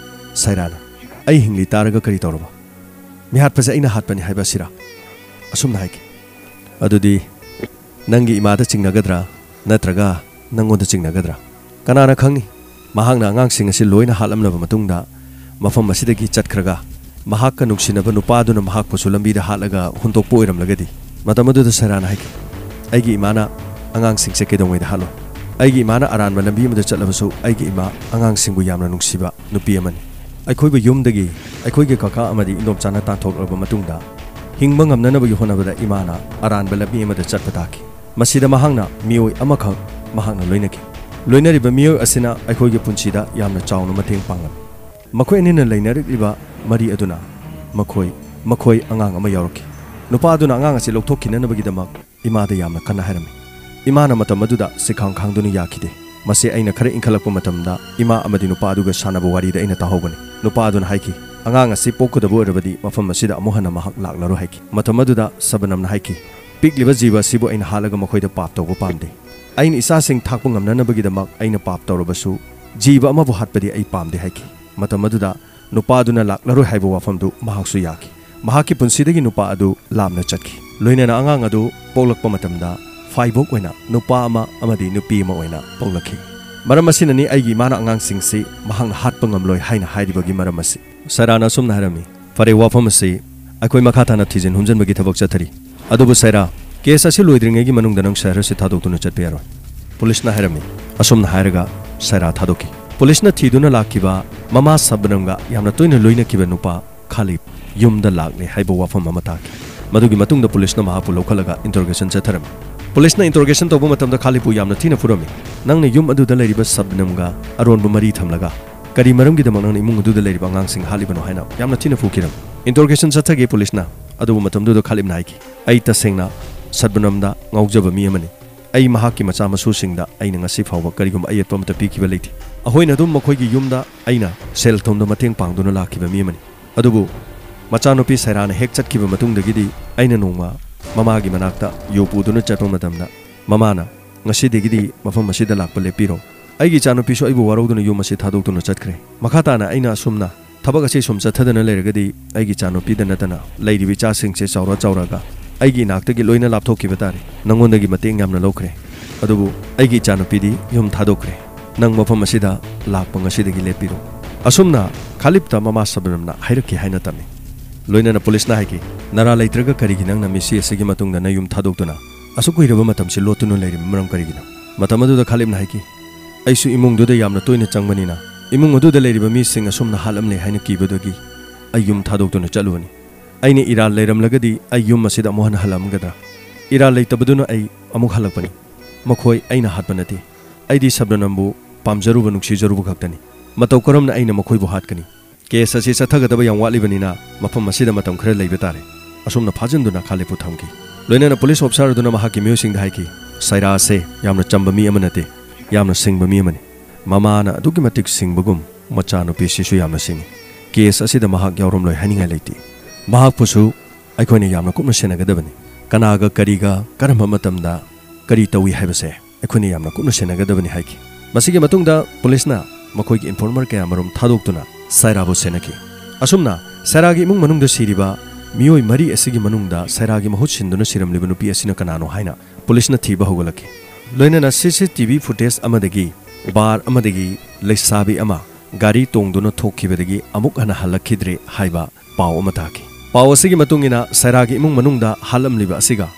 ꯁꯥꯏꯔꯥꯅ, ꯑꯩ ꯍꯤꯡꯂꯤ ꯇꯥꯔꯒ ꯀꯔꯤ ꯇꯧꯔꯕ? ꯃꯤꯍꯥꯠꯄꯁꯦ ꯑꯩꯅ ꯍꯥꯠꯄꯅꯤ ꯍꯥꯏꯕ ꯑꯁꯤꯔꯥ? ꯑꯁꯨꯝꯅ ꯍꯥꯏꯈꯤ, "ꯑꯗꯨꯗꯤ ꯅꯪꯒꯤ ꯏꯃꯥꯗ ꯆꯤꯡꯅꯒꯗ꯭ꯔꯥ, ꯅꯠꯇ꯭ꯔꯒ ꯅꯪꯉꯣꯟꯗ ꯆꯤꯡꯅꯒꯗ꯭ꯔꯥ? ꯀꯅꯥꯅ ꯈꯪꯅꯤ?" ꯃꯍꯥꯛꯅ ꯑꯉꯥꯡꯁꯤꯡ ꯑꯁꯤ ꯂꯣꯏꯅ ꯍꯥꯠꯂꯝꯂꯕ ꯃꯇꯨꯡꯗ, ꯃꯐꯝ ꯑꯁꯤꯗꯒꯤ ꯆꯠꯈ꯭ꯔꯒ, ꯃꯍꯥꯛꯀ ꯅꯨꯡꯁꯤꯅꯕ ꯅꯨꯄꯥꯗꯨꯅ ꯃꯍꯥꯛꯄꯨꯁꯨ ꯂꯝꯕꯤꯗ ꯍꯥꯠꯂꯒ ꯍꯨꯟꯗꯣꯛꯄ ꯑꯣꯏꯔꯝꯂꯒꯗꯤ? ꯃꯇꯝ ꯑꯗꯨꯗ ꯁꯩꯔꯥꯅ ꯍꯥꯏꯈꯤ, "ꯑꯩꯒꯤ ꯏꯃꯥꯅ ꯑꯉꯥꯡꯁꯤꯡꯁꯦ ꯀꯩꯗꯧꯉꯩꯗ ꯍꯥꯠꯂꯣꯏ? ꯑꯩꯒꯤ ꯏꯃꯥꯅ ꯑꯔꯥꯟꯕ ꯂꯝꯕꯤ ꯑꯃꯗ ꯆꯠꯂꯕꯁꯨ, ꯑꯩꯒꯤ ꯏꯃꯥ ꯑꯉꯥꯡꯁꯤꯡꯕꯨ ꯌꯥꯝꯅ ꯅꯨꯡꯁꯤꯕ ꯅꯨꯄꯤ ꯑꯃꯅꯤ꯫ ꯑꯩꯈꯣꯏꯕꯨ ꯌꯨꯝꯗꯒꯤ ꯑꯩꯈꯣꯏꯒꯤ ꯀꯀꯥ ꯑꯃꯗꯤ ꯏꯟꯗꯣꯝꯆꯥꯅ ꯇꯥꯟꯊꯣꯛꯂꯕ ꯃꯇꯨꯡꯗ, ꯍꯤꯡꯕ ꯉꯝꯅꯅꯕꯒꯤ ꯍꯣꯠꯅꯕꯗ ꯏꯃꯥꯅ ꯑꯔꯥꯟꯕ ꯂꯝꯕꯤ ꯑꯃꯗ ꯆꯠꯄ ꯇꯥꯈꯤ꯫ ꯃꯁꯤꯗ ꯃꯍꯥꯛꯅ ꯃꯤꯑꯣꯏ ꯑꯃꯈꯛ ꯃꯍꯥꯛꯅ ꯂꯣꯏꯅꯈꯤ꯫ ꯂꯣꯏꯅꯔꯤꯕ ꯃꯤꯑꯣꯏ ꯑꯁꯤꯅ ꯑꯩꯈꯣꯏꯒꯤ ꯄꯨꯟꯁꯤꯗ ꯌꯥꯝꯅ ꯆꯥꯎꯅ ꯃꯇꯦꯡ ꯄꯥꯡꯂꯝꯃꯤ꯫ ꯃꯈꯣꯏ ꯑꯅꯤꯅ ꯂꯩꯅꯔꯛꯂꯤꯕ ꯃꯔꯤ ꯑꯗꯨꯅ ꯃꯈꯣꯏ, ꯃꯈꯣꯏ ꯑꯉꯥꯡ ꯑꯃ ꯌꯥꯎꯔꯛꯈꯤ꯫ ꯅꯨꯄꯥ ꯑꯗꯨꯅ ꯑꯉꯥꯡ ꯑꯁꯤ ꯂꯧꯊꯣꯛꯈꯤꯅꯅꯕꯒꯤꯗꯃꯛ ꯏꯃꯥꯗ ꯌꯥꯝꯅ ꯀꯟꯅ ꯍꯥꯏꯔꯝꯃꯤ꯫ ꯏꯃꯥꯅ ꯃꯇꯝ ꯑꯗꯨꯗ ꯁꯤꯈꯥꯡ ꯈꯥꯡꯗꯨꯅ ꯌꯥꯈꯤꯗꯦ꯫ ꯃꯁꯤ ꯑꯩꯅ ꯈꯔ ꯏꯟꯈꯠꯂꯛꯄ ꯃꯇꯝꯗ ꯏꯃꯥ ꯑꯃꯗꯤ ꯅꯨꯄꯥ ꯑꯗꯨꯒ ꯁꯥꯟꯅꯕ ꯋꯥꯔꯤꯗ ꯑꯩꯅ ꯇꯥꯍꯧꯕꯅꯤ꯫ ꯅꯨꯄꯥ ꯑꯗꯨꯅ ꯍꯥꯏꯈꯤ, "ꯑꯉꯥꯡ ꯑꯁꯤ ꯄꯣꯛꯀꯗꯕ ꯑꯣꯏꯔꯕꯗꯤ ꯃꯐꯝ ꯑꯁꯤꯗ ꯑꯃꯨꯛ ꯍꯟꯅ ꯃꯍꯥꯛ ꯂꯥꯛꯂꯔꯣꯏ" ꯍꯥꯏꯈꯤ꯫ ꯃꯇꯝ ꯑꯗꯨꯗ ꯁꯕꯅꯝꯅ ꯍꯥꯏꯈꯤ, "ꯄꯤꯛꯂꯤꯕ ꯖꯤꯕ ꯑꯁꯤꯕꯨ ꯑꯩꯅ ꯍꯥꯠꯂꯒ ꯃꯈꯣꯏꯗ ꯄꯥꯞ ꯇꯧꯕ ꯄꯥꯝꯗꯦ꯫ ꯑꯩꯅ ꯏꯆꯥꯁꯤꯡ ꯊꯥꯛꯄ ꯉꯝꯅꯅꯕꯒꯤꯗꯃꯛ ꯑꯩꯅ ꯄꯥꯞ ꯇꯧꯔꯕꯁꯨ, ꯖꯤꯕ ꯑꯃꯕꯨ ꯍꯥꯠꯄꯗꯤ ꯑꯩ ꯄꯥꯝꯗꯦ" ꯍꯥꯏꯈꯤ꯫ ꯃꯇꯝ ꯑꯗꯨꯗ ꯅꯨꯄꯥ ꯑꯗꯨꯅ ꯂꯥꯛꯂꯔꯣꯏ ꯍꯥꯏꯕ ꯋꯥꯐꯝꯗꯨ ꯃꯍꯥꯛꯁꯨ ꯌꯥꯈꯤ꯫ ꯃꯍꯥꯛꯀꯤ ꯄꯨꯟꯁꯤꯗꯒꯤ ꯅꯨꯄꯥ ꯑꯗꯨ ꯂꯥꯞꯅ ꯆꯠꯈꯤ꯫ ꯂꯣꯏꯅꯅ ꯑꯉꯥꯡ ꯑꯗꯨ ꯄꯣꯛꯂꯛꯄ ꯃꯇꯝꯗ ꯐꯥꯏꯕꯣꯛ ꯑꯣꯏꯅ ꯅꯨꯄꯥ ꯑꯃ ꯑꯃꯗꯤ ꯅꯨꯄꯤ ꯑꯃ ꯑꯣꯏꯅ ꯄꯣꯛꯂꯛꯈꯤ꯫ ꯃꯔꯝ ꯑꯁꯤꯅꯅꯤ ꯑꯩꯒꯤ ꯏꯃꯥꯅ ꯑꯉꯥꯡꯁꯤꯡꯁꯤ ꯃꯍꯥꯛꯅ ꯍꯥꯠꯄ ꯉꯝꯂꯣꯏ ꯍꯥꯏꯅ ꯍꯥꯏꯔꯤꯕꯒꯤ ꯃꯔꯝ ꯑꯁꯤ꯫ ꯁꯔꯥꯅ ꯑꯁꯨꯝꯅ ꯍꯥꯏꯔꯝꯃꯤ, "ꯐꯔꯦ, ꯋꯥꯐꯝ ꯑꯁꯤ ꯑꯩꯈꯣꯏ ꯃꯈꯥ ꯇꯥꯅ ꯊꯤꯖꯤꯟ ꯍꯨꯝꯖꯤꯟꯕꯒꯤ ꯊꯕꯛ ꯆꯠꯊꯔꯤ꯫ ꯑꯗꯨꯕꯨ ꯁꯩꯔꯥ, ꯀꯦꯁ ꯑꯁꯤ ꯂꯣꯏꯗ꯭ꯔꯤꯉꯩꯒꯤ ꯃꯅꯨꯡꯗ ꯅꯪ ꯁꯍꯔ ꯑꯁꯤ ꯊꯥꯗꯣꯛꯇꯨꯅ ꯆꯠꯄ ꯌꯥꯔꯣꯏ", ꯄꯨꯂꯤꯁꯅ ꯍꯥꯏꯔꯝꯃꯤ꯫ ꯑꯁꯨꯝꯅ ꯍꯥꯏꯔꯒ ꯁꯩꯔꯥ ꯊꯥꯗꯣꯛꯈꯤ꯫ ꯄꯨꯂꯤꯁꯅ ꯊꯤꯗꯨꯅ ꯂꯥꯛꯈꯤꯕ ꯃꯃꯥ ꯁꯕꯅꯝꯒ ꯌꯥꯝꯅ ꯇꯣꯏꯅ ꯂꯣꯏꯅꯈꯤꯕ ꯅꯨꯄꯥ ꯈꯥꯂꯤꯕ ꯌꯨꯝꯗ ꯂꯥꯛꯂꯦ ꯍꯥꯏꯕ ꯋꯥꯐꯝ ꯑꯃ ꯇꯥꯈꯤ꯫ ꯃꯗꯨꯒꯤ ꯃꯇꯨꯡꯗ ꯄꯨꯂꯤꯁꯅ ꯃꯍꯥꯛꯄꯨ ꯂꯧꯈꯠꯂꯒ ꯏꯟꯇꯔꯣꯒꯦꯁꯟ ꯆꯠꯊꯔꯝꯃꯤ꯫ ꯄꯨꯂꯤꯁꯅ ꯏꯟꯇꯔꯣꯒꯦꯁꯟ ꯇꯧꯕ ꯃꯇꯝꯗ ꯈꯥꯂꯤꯕꯄꯨ ꯌꯥꯝꯅ ꯊꯤꯅ ꯐꯨꯔꯝꯃꯤ꯫ "ꯅꯪꯅ ꯌꯨꯝ ꯑꯗꯨꯗ ꯂꯩꯔꯤꯕ ꯁꯕꯅꯝꯒ ꯑꯔꯣꯟꯕ ꯃꯔꯤ ꯊꯝꯂꯒ ꯀꯔꯤ ꯃꯔꯝꯒꯤꯗꯃꯛ ꯅꯪꯅ ꯏꯃꯨꯡ ꯑꯗꯨꯗ ꯂꯩꯔꯤꯕ ꯑꯉꯥꯡꯁꯤꯡ ꯍꯥꯠꯂꯤꯕꯅꯣ?" ꯍꯥꯏꯅ ꯌꯥꯝꯅ ꯊꯤꯅ ꯐꯨꯈꯤꯔꯝꯃꯤ꯫ ꯏꯟꯇꯔꯣꯒꯦꯁꯟ ꯆꯠꯊꯈꯤ ꯄꯨꯂꯤꯁꯅ꯫ ꯑꯗꯨꯕꯨ ꯃꯇꯝꯗꯨꯗ ꯈꯥꯂꯤꯕꯅ ꯍꯥꯏꯈꯤ, "ꯑꯩ ꯇꯁꯦꯡꯅ ꯁꯕꯅꯝꯗ ꯉꯥꯎꯖꯕ ꯃꯤ ꯑꯃꯅꯤ꯫ ꯑꯩ ꯃꯍꯥꯛꯀꯤ ꯃꯆꯥ ꯃꯁꯨꯁꯤꯡꯗ ꯑꯩꯅ ꯉꯁꯤ ꯐꯥꯎꯕ ꯀꯔꯤꯒꯨꯝꯕ ꯑꯌꯦꯠꯄ ꯑꯃꯠꯇ ꯄꯤꯈꯤꯕ ꯂꯩꯇꯦ꯫ ꯑꯩꯈꯣꯏꯅ ꯑꯗꯨꯝ ꯃꯈꯣꯏꯒꯤ ꯌꯨꯝꯗ ꯑꯩꯅ ꯁꯦꯜ ꯊꯨꯝꯗ ꯃꯇꯦꯡ ꯄꯥꯡꯗꯨꯅ ꯂꯥꯛꯈꯤꯕ ꯃꯤ ꯑꯃꯅꯤ꯫ ꯑꯗꯨꯕꯨ ꯃꯆꯥꯅꯨꯄꯤ ꯁꯩꯔꯥꯅ ꯍꯦꯛ ꯆꯠꯈꯤꯕ ꯃꯇꯨꯡꯗꯒꯤꯗꯤ ꯑꯩꯅ ꯅꯣꯡꯃ ꯃꯃꯥꯒꯤ ꯃꯅꯥꯛꯇ ꯌꯨ ꯄꯨꯗꯨꯅ ꯆꯠꯄ ꯃꯇꯝꯗ ꯃꯃꯥꯅ, 'ꯉꯁꯤꯗꯒꯤꯗꯤ ꯃꯐꯝ ꯑꯁꯤꯗ ꯂꯥꯛꯄ ꯂꯦꯞꯄꯤꯔꯣ꯫ ꯑꯩꯒꯤ ꯏꯆꯥꯅꯨꯄꯤꯁꯨ ꯑꯩꯕꯨ ꯋꯥꯔꯧꯗꯨꯅ ꯌꯨꯝ ꯑꯁꯤ ꯊꯥꯗꯣꯛꯇꯨꯅ ꯆꯠꯈ꯭ꯔꯦ꯫ ꯃꯈꯥ ꯇꯥꯅ ꯑꯩꯅ ꯑꯁꯨꯝꯅ ꯊꯕꯛ ꯑꯁꯤ ꯁꯨꯝ ꯆꯠꯊꯗꯅ ꯂꯩꯔꯒꯗꯤ ꯑꯩꯒꯤ ꯏꯆꯥꯅꯨꯄꯤꯗ ꯅꯠꯇꯅ ꯂꯩꯔꯤꯕ ꯏꯆꯥꯁꯤꯡꯁꯦ ꯆꯥꯎꯔ ꯆꯥꯎꯔꯒ ꯑꯩꯒꯤ ꯏꯅꯥꯛꯇꯒꯤ ꯂꯣꯏꯅ ꯂꯥꯞꯊꯣꯛꯈꯤꯕ ꯇꯥꯔꯦ꯫ ꯅꯉꯣꯟꯗꯒꯤ ꯃꯇꯦꯡ ꯌꯥꯝꯅ ꯂꯧꯈ꯭ꯔꯦ, ꯑꯗꯨꯕꯨ ꯑꯩꯒꯤ ꯏꯆꯥꯅꯨꯄꯤꯗꯤ ꯌꯨꯝ ꯊꯥꯗꯣꯛꯈ꯭ꯔꯦ꯫ ꯅꯪ ꯃꯐꯝ ꯑꯁꯤꯗ ꯂꯥꯛꯄ ꯉꯁꯤꯗꯒꯤ ꯂꯦꯞꯄꯤꯔꯣ꯫" ꯑꯁꯨꯝꯅ ꯈꯥꯂꯤꯞꯇ ꯃꯃꯥ ꯁꯕꯅꯝꯅ ꯍꯥꯏꯔꯛꯈꯤ ꯍꯥꯏꯅ ꯇꯝꯃꯤ꯫ ꯂꯣꯏꯅꯅ ꯄꯨꯂꯤꯁꯅ ꯍꯥꯏꯈꯤ, "ꯅꯔꯥ ꯂꯩꯇ꯭ꯔꯒ ꯀꯔꯤꯒꯤ ꯅꯪꯅ ꯃꯤꯁꯤ ꯑꯁꯤꯒꯤ ꯃꯇꯨꯡꯗ ꯅꯌꯨꯝ ꯊꯥꯗꯣꯛꯇꯨꯅ ꯑꯁꯨꯛ ꯀꯨꯏꯔꯕ ꯃꯇꯝꯁꯤ ꯂꯣꯠꯇꯨꯅ ꯂꯩꯔꯤꯕ ꯃꯔꯝ ꯀꯔꯤꯒꯤꯅꯣ?" ꯃꯇꯝ ꯑꯗꯨꯗ ꯈꯥꯂꯤꯞꯅ ꯍꯥꯏꯈꯤ, "ꯑꯩꯁꯨ ꯏꯃꯨꯡꯗꯨꯗ ꯌꯥꯝꯅ ꯇꯣꯏꯅ ꯆꯪꯕꯅꯤꯅ, ꯏꯃꯨꯡ ꯑꯗꯨꯗ ꯂꯩꯔꯤꯕ ꯃꯤꯁꯤꯡ ꯑꯁꯨꯝꯅ ꯍꯥꯠꯂꯝꯂꯦ ꯍꯥꯏꯅ ꯀꯤꯕꯗꯒꯤ ꯑꯩ ꯌꯨꯝ ꯊꯥꯗꯣꯛꯇꯨꯅ ꯆꯠꯂꯨꯕꯅꯤ꯫ ꯑꯩꯅ ꯏꯔꯥꯜ ꯂꯩꯔꯝꯂꯒꯗꯤ ꯑꯩ ꯌꯨꯝ ꯑꯁꯤꯗ ꯑꯃꯨꯛ ꯍꯟꯅ ꯍꯜꯂꯛꯂꯝꯒꯗ꯭ꯔꯥ? ꯏꯔꯥꯜ ꯂꯩꯇꯕꯗꯨꯅ ꯑꯩ ꯑꯃꯨꯛ ꯍꯜꯂꯛꯄꯅꯤ꯫ ꯃꯈꯣꯏ ꯑꯩꯅ ꯍꯥꯠꯄ ꯅꯠꯇꯦ꯫ ꯑꯩꯗꯤ ꯁꯕꯅꯝꯕꯨ ꯄꯥꯝꯖꯔꯨꯕ, ꯅꯨꯡꯁꯤꯖꯔꯨꯕ ꯈꯛꯇꯅꯤ꯫ ꯃꯇꯧ ꯀꯔꯝꯅ ꯑꯩꯅ ꯃꯈꯣꯏꯕꯨ ꯍꯥꯠꯀꯅꯤ? ꯀꯦꯁ ꯑꯁꯤ ꯆꯠꯊꯒꯗꯕ ꯌꯥꯝ ꯋꯥꯠꯂꯤꯕꯅꯤꯅ ꯃꯐꯝ ꯑꯁꯤꯗ ꯃꯇꯝ ꯈꯔ ꯂꯩꯕ ꯇꯥꯔꯦ꯫" ꯑꯁꯨꯝꯅ ꯐꯥꯖꯤꯟꯗꯨꯅ ꯈꯥꯂꯤꯞꯄꯨ ꯊꯝꯈꯤ꯫ ꯂꯣꯏꯅꯅ ꯄꯨꯂꯤꯁ ꯑꯣꯐꯤꯁꯥꯔ ꯑꯗꯨꯅ ꯃꯍꯥꯛꯀꯤ ꯃꯤꯑꯣꯏꯁꯤꯡꯗ ꯍꯥꯏꯈꯤ, "ꯁꯥꯏꯔꯥ ꯑꯁꯦ ꯌꯥꯝꯅ ꯆꯝꯕ ꯃꯤ ꯑꯃ ꯅꯠꯇꯦ, ꯌꯥꯝꯅ ꯁꯤꯡꯕ ꯃꯤ ꯑꯃꯅꯤ꯫ ꯃꯃꯥꯅ ꯑꯗꯨꯛꯀꯤ ꯃꯇꯤꯛ ꯁꯤꯡꯕꯒꯨꯝ ꯃꯆꯥꯅꯨꯄꯤꯁꯤꯁꯨ ꯌꯥꯝꯅ ꯁꯤꯡꯉꯤ꯫ ꯀꯦꯁ ꯑꯁꯤꯗ ꯃꯍꯥꯛ ꯌꯥꯎꯔꯝꯂꯣꯏ ꯍꯥꯏꯅꯤꯡꯉꯥꯏ ꯂꯩꯇꯦ꯫ ꯃꯍꯥꯛꯄꯨꯁꯨ ꯑꯩꯈꯣꯏꯅ ꯌꯥꯝꯅ ꯀꯨꯞꯅ ꯁꯦꯟꯅꯒꯗꯕꯅꯤ꯫ ꯀꯅꯥꯒ ꯀꯔꯤꯒ ꯀꯔꯝꯕ ꯃꯇꯝꯗ ꯀꯔꯤ ꯇꯧꯏ ꯍꯥꯏꯕꯁꯦ ꯑꯩꯈꯣꯏꯅ ꯌꯥꯝꯅ ꯀꯨꯞꯅ ꯁꯦꯟꯅꯒꯗꯕꯅꯤ" ꯍꯥꯏꯈꯤ꯫ ꯃꯁꯤꯒꯤ ꯃꯇꯨꯡꯗ ꯄꯨꯂꯤꯁꯅ ꯃꯈꯣꯏꯒꯤ ꯏꯟꯐꯣꯔꯃꯔ ꯀꯌꯥꯃꯔꯨꯝ ꯊꯥꯗꯣꯛꯇꯨꯅ ꯁꯥꯏꯔꯥꯕꯨ ꯁꯦꯟꯅꯈꯤ꯫ ꯑꯁꯨꯝꯅ ꯁꯥꯏꯔꯥꯒꯤ ꯏꯃꯨꯡ ꯃꯅꯨꯡꯗ ꯁꯤꯔꯤꯕ ꯃꯤꯑꯣꯏ ꯃꯔꯤ ꯑꯁꯤꯒꯤ ꯃꯅꯨꯡꯗ ꯁꯥꯏꯔꯥꯒꯤ ꯃꯍꯨꯠ ꯁꯤꯟꯗꯨꯅ ꯁꯤꯔꯝꯂꯤꯕ ꯅꯨꯄꯤ ꯑꯁꯤꯅ ꯀꯅꯥꯅꯣ ꯍꯥꯏꯅ ꯄꯨꯂꯤꯁꯅ ꯊꯤꯕ ꯍꯧꯒꯠꯂꯛꯈꯤ꯫ ꯂꯣꯏꯅꯅ ꯁꯤ ꯁꯤ ꯇꯤ ꯚꯤ ꯐꯨꯇꯦꯖ ꯑꯃꯗꯒꯤ ꯕꯥꯔ ꯑꯃꯗꯒꯤ ꯂꯩꯁꯥꯕꯤ ꯑꯃ ꯒꯥꯔꯤ ꯇꯣꯡꯗꯨꯅ ꯊꯣꯛꯈꯤꯕꯗꯒꯤ ꯑꯃꯨꯛ ꯍꯟꯅ ꯍꯜꯂꯛꯈꯤꯗ꯭ꯔꯦ ꯍꯥꯏꯕ ꯄꯥꯎ ꯑꯃ ꯇꯥꯈꯤ꯫ ꯄꯥꯎ ꯑꯁꯤꯒꯤ ꯃꯇꯨꯡ ꯏꯟꯅ ꯁꯥꯏꯔꯥꯒꯤ ꯏꯃꯨꯡ ꯃꯅꯨꯡꯗ ꯍꯥꯠꯂꯝꯂꯤꯕ ꯑꯁꯤꯒ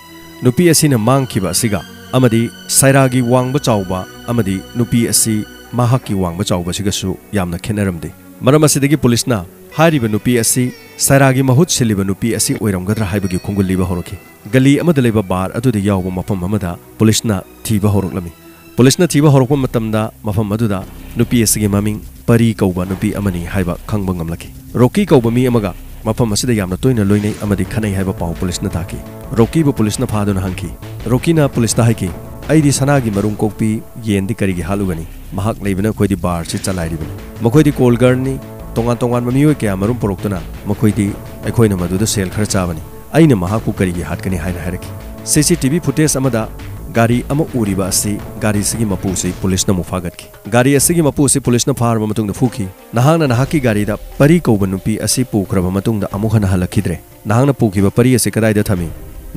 ꯅꯨꯄꯤ ꯑꯁꯤꯅ ꯃꯥꯡꯈꯤꯕ ꯑꯁꯤꯒ ꯑꯃꯗꯤ ꯁꯥꯏꯔꯥꯒꯤ ꯋꯥꯡꯕ ꯆꯥꯎꯕ ꯑꯃꯗꯤ ꯅꯨꯄꯤ ꯑꯁꯤ ꯃꯍꯥꯛꯀꯤ ꯋꯥꯡꯕ ꯆꯥꯎꯕ ꯑꯁꯤꯒꯁꯨ ꯌꯥꯝꯅ ꯈꯦꯠꯅꯔꯝꯗꯦ꯫ ꯃꯔꯝ ꯑꯁꯤꯗꯒꯤ ꯄꯨꯂꯤꯁꯅ ꯍꯥꯏꯔꯤꯕ ꯅꯨꯄꯤ ꯑꯁꯤ ꯁꯥꯏꯔꯥꯒꯤ ꯃꯍꯨꯠ ꯁꯤꯜꯂꯤꯕ ꯅꯨꯄꯤ ꯑꯁꯤ ꯑꯣꯏꯔꯝꯒꯗ꯭ꯔꯥ ꯍꯥꯏꯕꯒꯤ ꯈꯣꯡꯒꯨꯜ ꯂꯤꯕ ꯍꯧꯔꯛꯈꯤ꯫ ꯒꯂꯤ ꯑꯃꯗ ꯂꯩꯕ ꯕꯥꯔ ꯑꯗꯨꯗ ꯌꯥꯎꯕ ꯃꯐꯝ ꯑꯃꯗ ꯄꯨꯂꯤꯁꯅ ꯊꯤꯕ ꯍꯧꯔꯛꯂꯝꯃꯤ꯫ ꯄꯨꯂꯤꯁꯅ ꯊꯤꯕ ꯍꯧꯔꯛꯄ ꯃꯇꯝꯗ ꯃꯐꯝ ꯑꯗꯨꯗ ꯅꯨꯄꯤ ꯑꯁꯤꯒꯤ ꯃꯃꯤꯡ ꯄꯔꯤ ꯀꯧꯕ ꯅꯨꯄꯤ ꯑꯃꯅꯤ ꯍꯥꯏꯕ ꯈꯪꯕ ꯉꯝꯂꯛꯈꯤ꯫ ꯔꯣꯀꯤ ꯀꯧꯕ ꯃꯤ ꯑꯃꯒ ꯃꯐꯝ ꯑꯁꯤꯗ ꯌꯥꯝꯅ ꯇꯣꯏꯅ ꯂꯣꯏꯅꯩ ꯑꯃꯗꯤ ꯈꯠꯅꯩ ꯍꯥꯏꯕ ꯄꯥꯎ ꯄꯨꯂꯤꯁꯅ ꯇꯥꯈꯤ꯫ ꯔꯣꯀꯤꯕꯨ ꯄꯨꯂꯤꯁꯅ ꯐꯥꯗꯨꯅ ꯍꯪꯈꯤ꯫ ꯔꯣꯀꯤꯅ ꯄꯨꯂꯤꯁꯇ ꯍꯥꯏꯈꯤ, "ꯑꯩꯗꯤ ꯁꯅꯥꯒꯤ ꯃꯔꯨꯝ ꯀꯣꯛꯄꯤ ꯌꯦꯟꯗꯤ ꯀꯔꯤꯒꯤ ꯍꯥꯠꯂꯨꯒꯅꯤ? ꯃꯍꯥꯛ ꯂꯩꯕꯅ ꯑꯩꯈꯣꯏꯗꯤ ꯕꯥꯔꯁꯤ ꯆꯂꯥꯏꯔꯤꯕꯅꯤ꯫ ꯃꯈꯣꯏꯗꯤ ꯀꯣꯜ ꯒꯔꯜꯅꯤ, ꯇꯣꯉꯥꯟ ꯇꯣꯉꯥꯟꯕ ꯃꯤꯑꯣꯏ ꯀꯌꯥ ꯃꯔꯨꯝ ꯄꯨꯔꯛꯇꯨꯅ ꯃꯈꯣꯏꯗꯤ ꯑꯩꯈꯣꯏꯅ ꯃꯗꯨꯗ ꯁꯦꯜ ꯈꯔ ꯆꯥꯕꯅꯤ꯫ ꯑꯩꯅ ꯃꯍꯥꯛꯄꯨ ꯀꯔꯤꯒꯤ ꯍꯥꯠꯀꯅꯤ?" ꯍꯥꯏꯅ ꯍꯥꯏꯔꯛꯈꯤ꯫ ꯁꯤ ꯁꯤ ꯇꯤ ꯚꯤ ꯐꯨꯇꯦꯖ ꯑꯃꯗ ꯒꯥꯔꯤ ꯑꯃ ꯎꯔꯤꯕ ꯑꯁꯤ ꯒꯥꯔꯤꯁꯤꯒꯤ ꯃꯄꯨꯁꯤ ꯄꯨꯂꯤꯁꯅ ꯑꯃꯨꯛ ꯐꯥꯒꯠꯈꯤ꯫ ꯒꯥꯔꯤ ꯑꯁꯤꯒꯤ ꯃꯄꯨ ꯑꯁꯤ ꯄꯨꯂꯤꯁꯅ ꯐꯥꯔꯕ ꯃꯇꯨꯡꯗ ꯐꯨꯈꯤ꯫ "ꯅꯍꯥꯛꯅ ꯅꯍꯥꯛꯀꯤ ꯒꯥꯔꯤꯗ ꯄꯔꯤ ꯀꯧꯕ ꯅꯨꯄꯤ ꯑꯁꯤ ꯄꯨꯈ꯭ꯔꯕ ꯃꯇꯨꯡꯗ ꯑꯃꯨꯛ ꯍꯟꯅ ꯍꯜꯂꯛꯈꯤꯗ꯭ꯔꯦ꯫ ꯅꯍꯥꯛꯅ ꯄꯨꯈꯤꯕ ꯄꯔꯤ ꯑꯁꯤ ꯀꯗꯥꯏꯗ ꯊꯝꯃꯤ?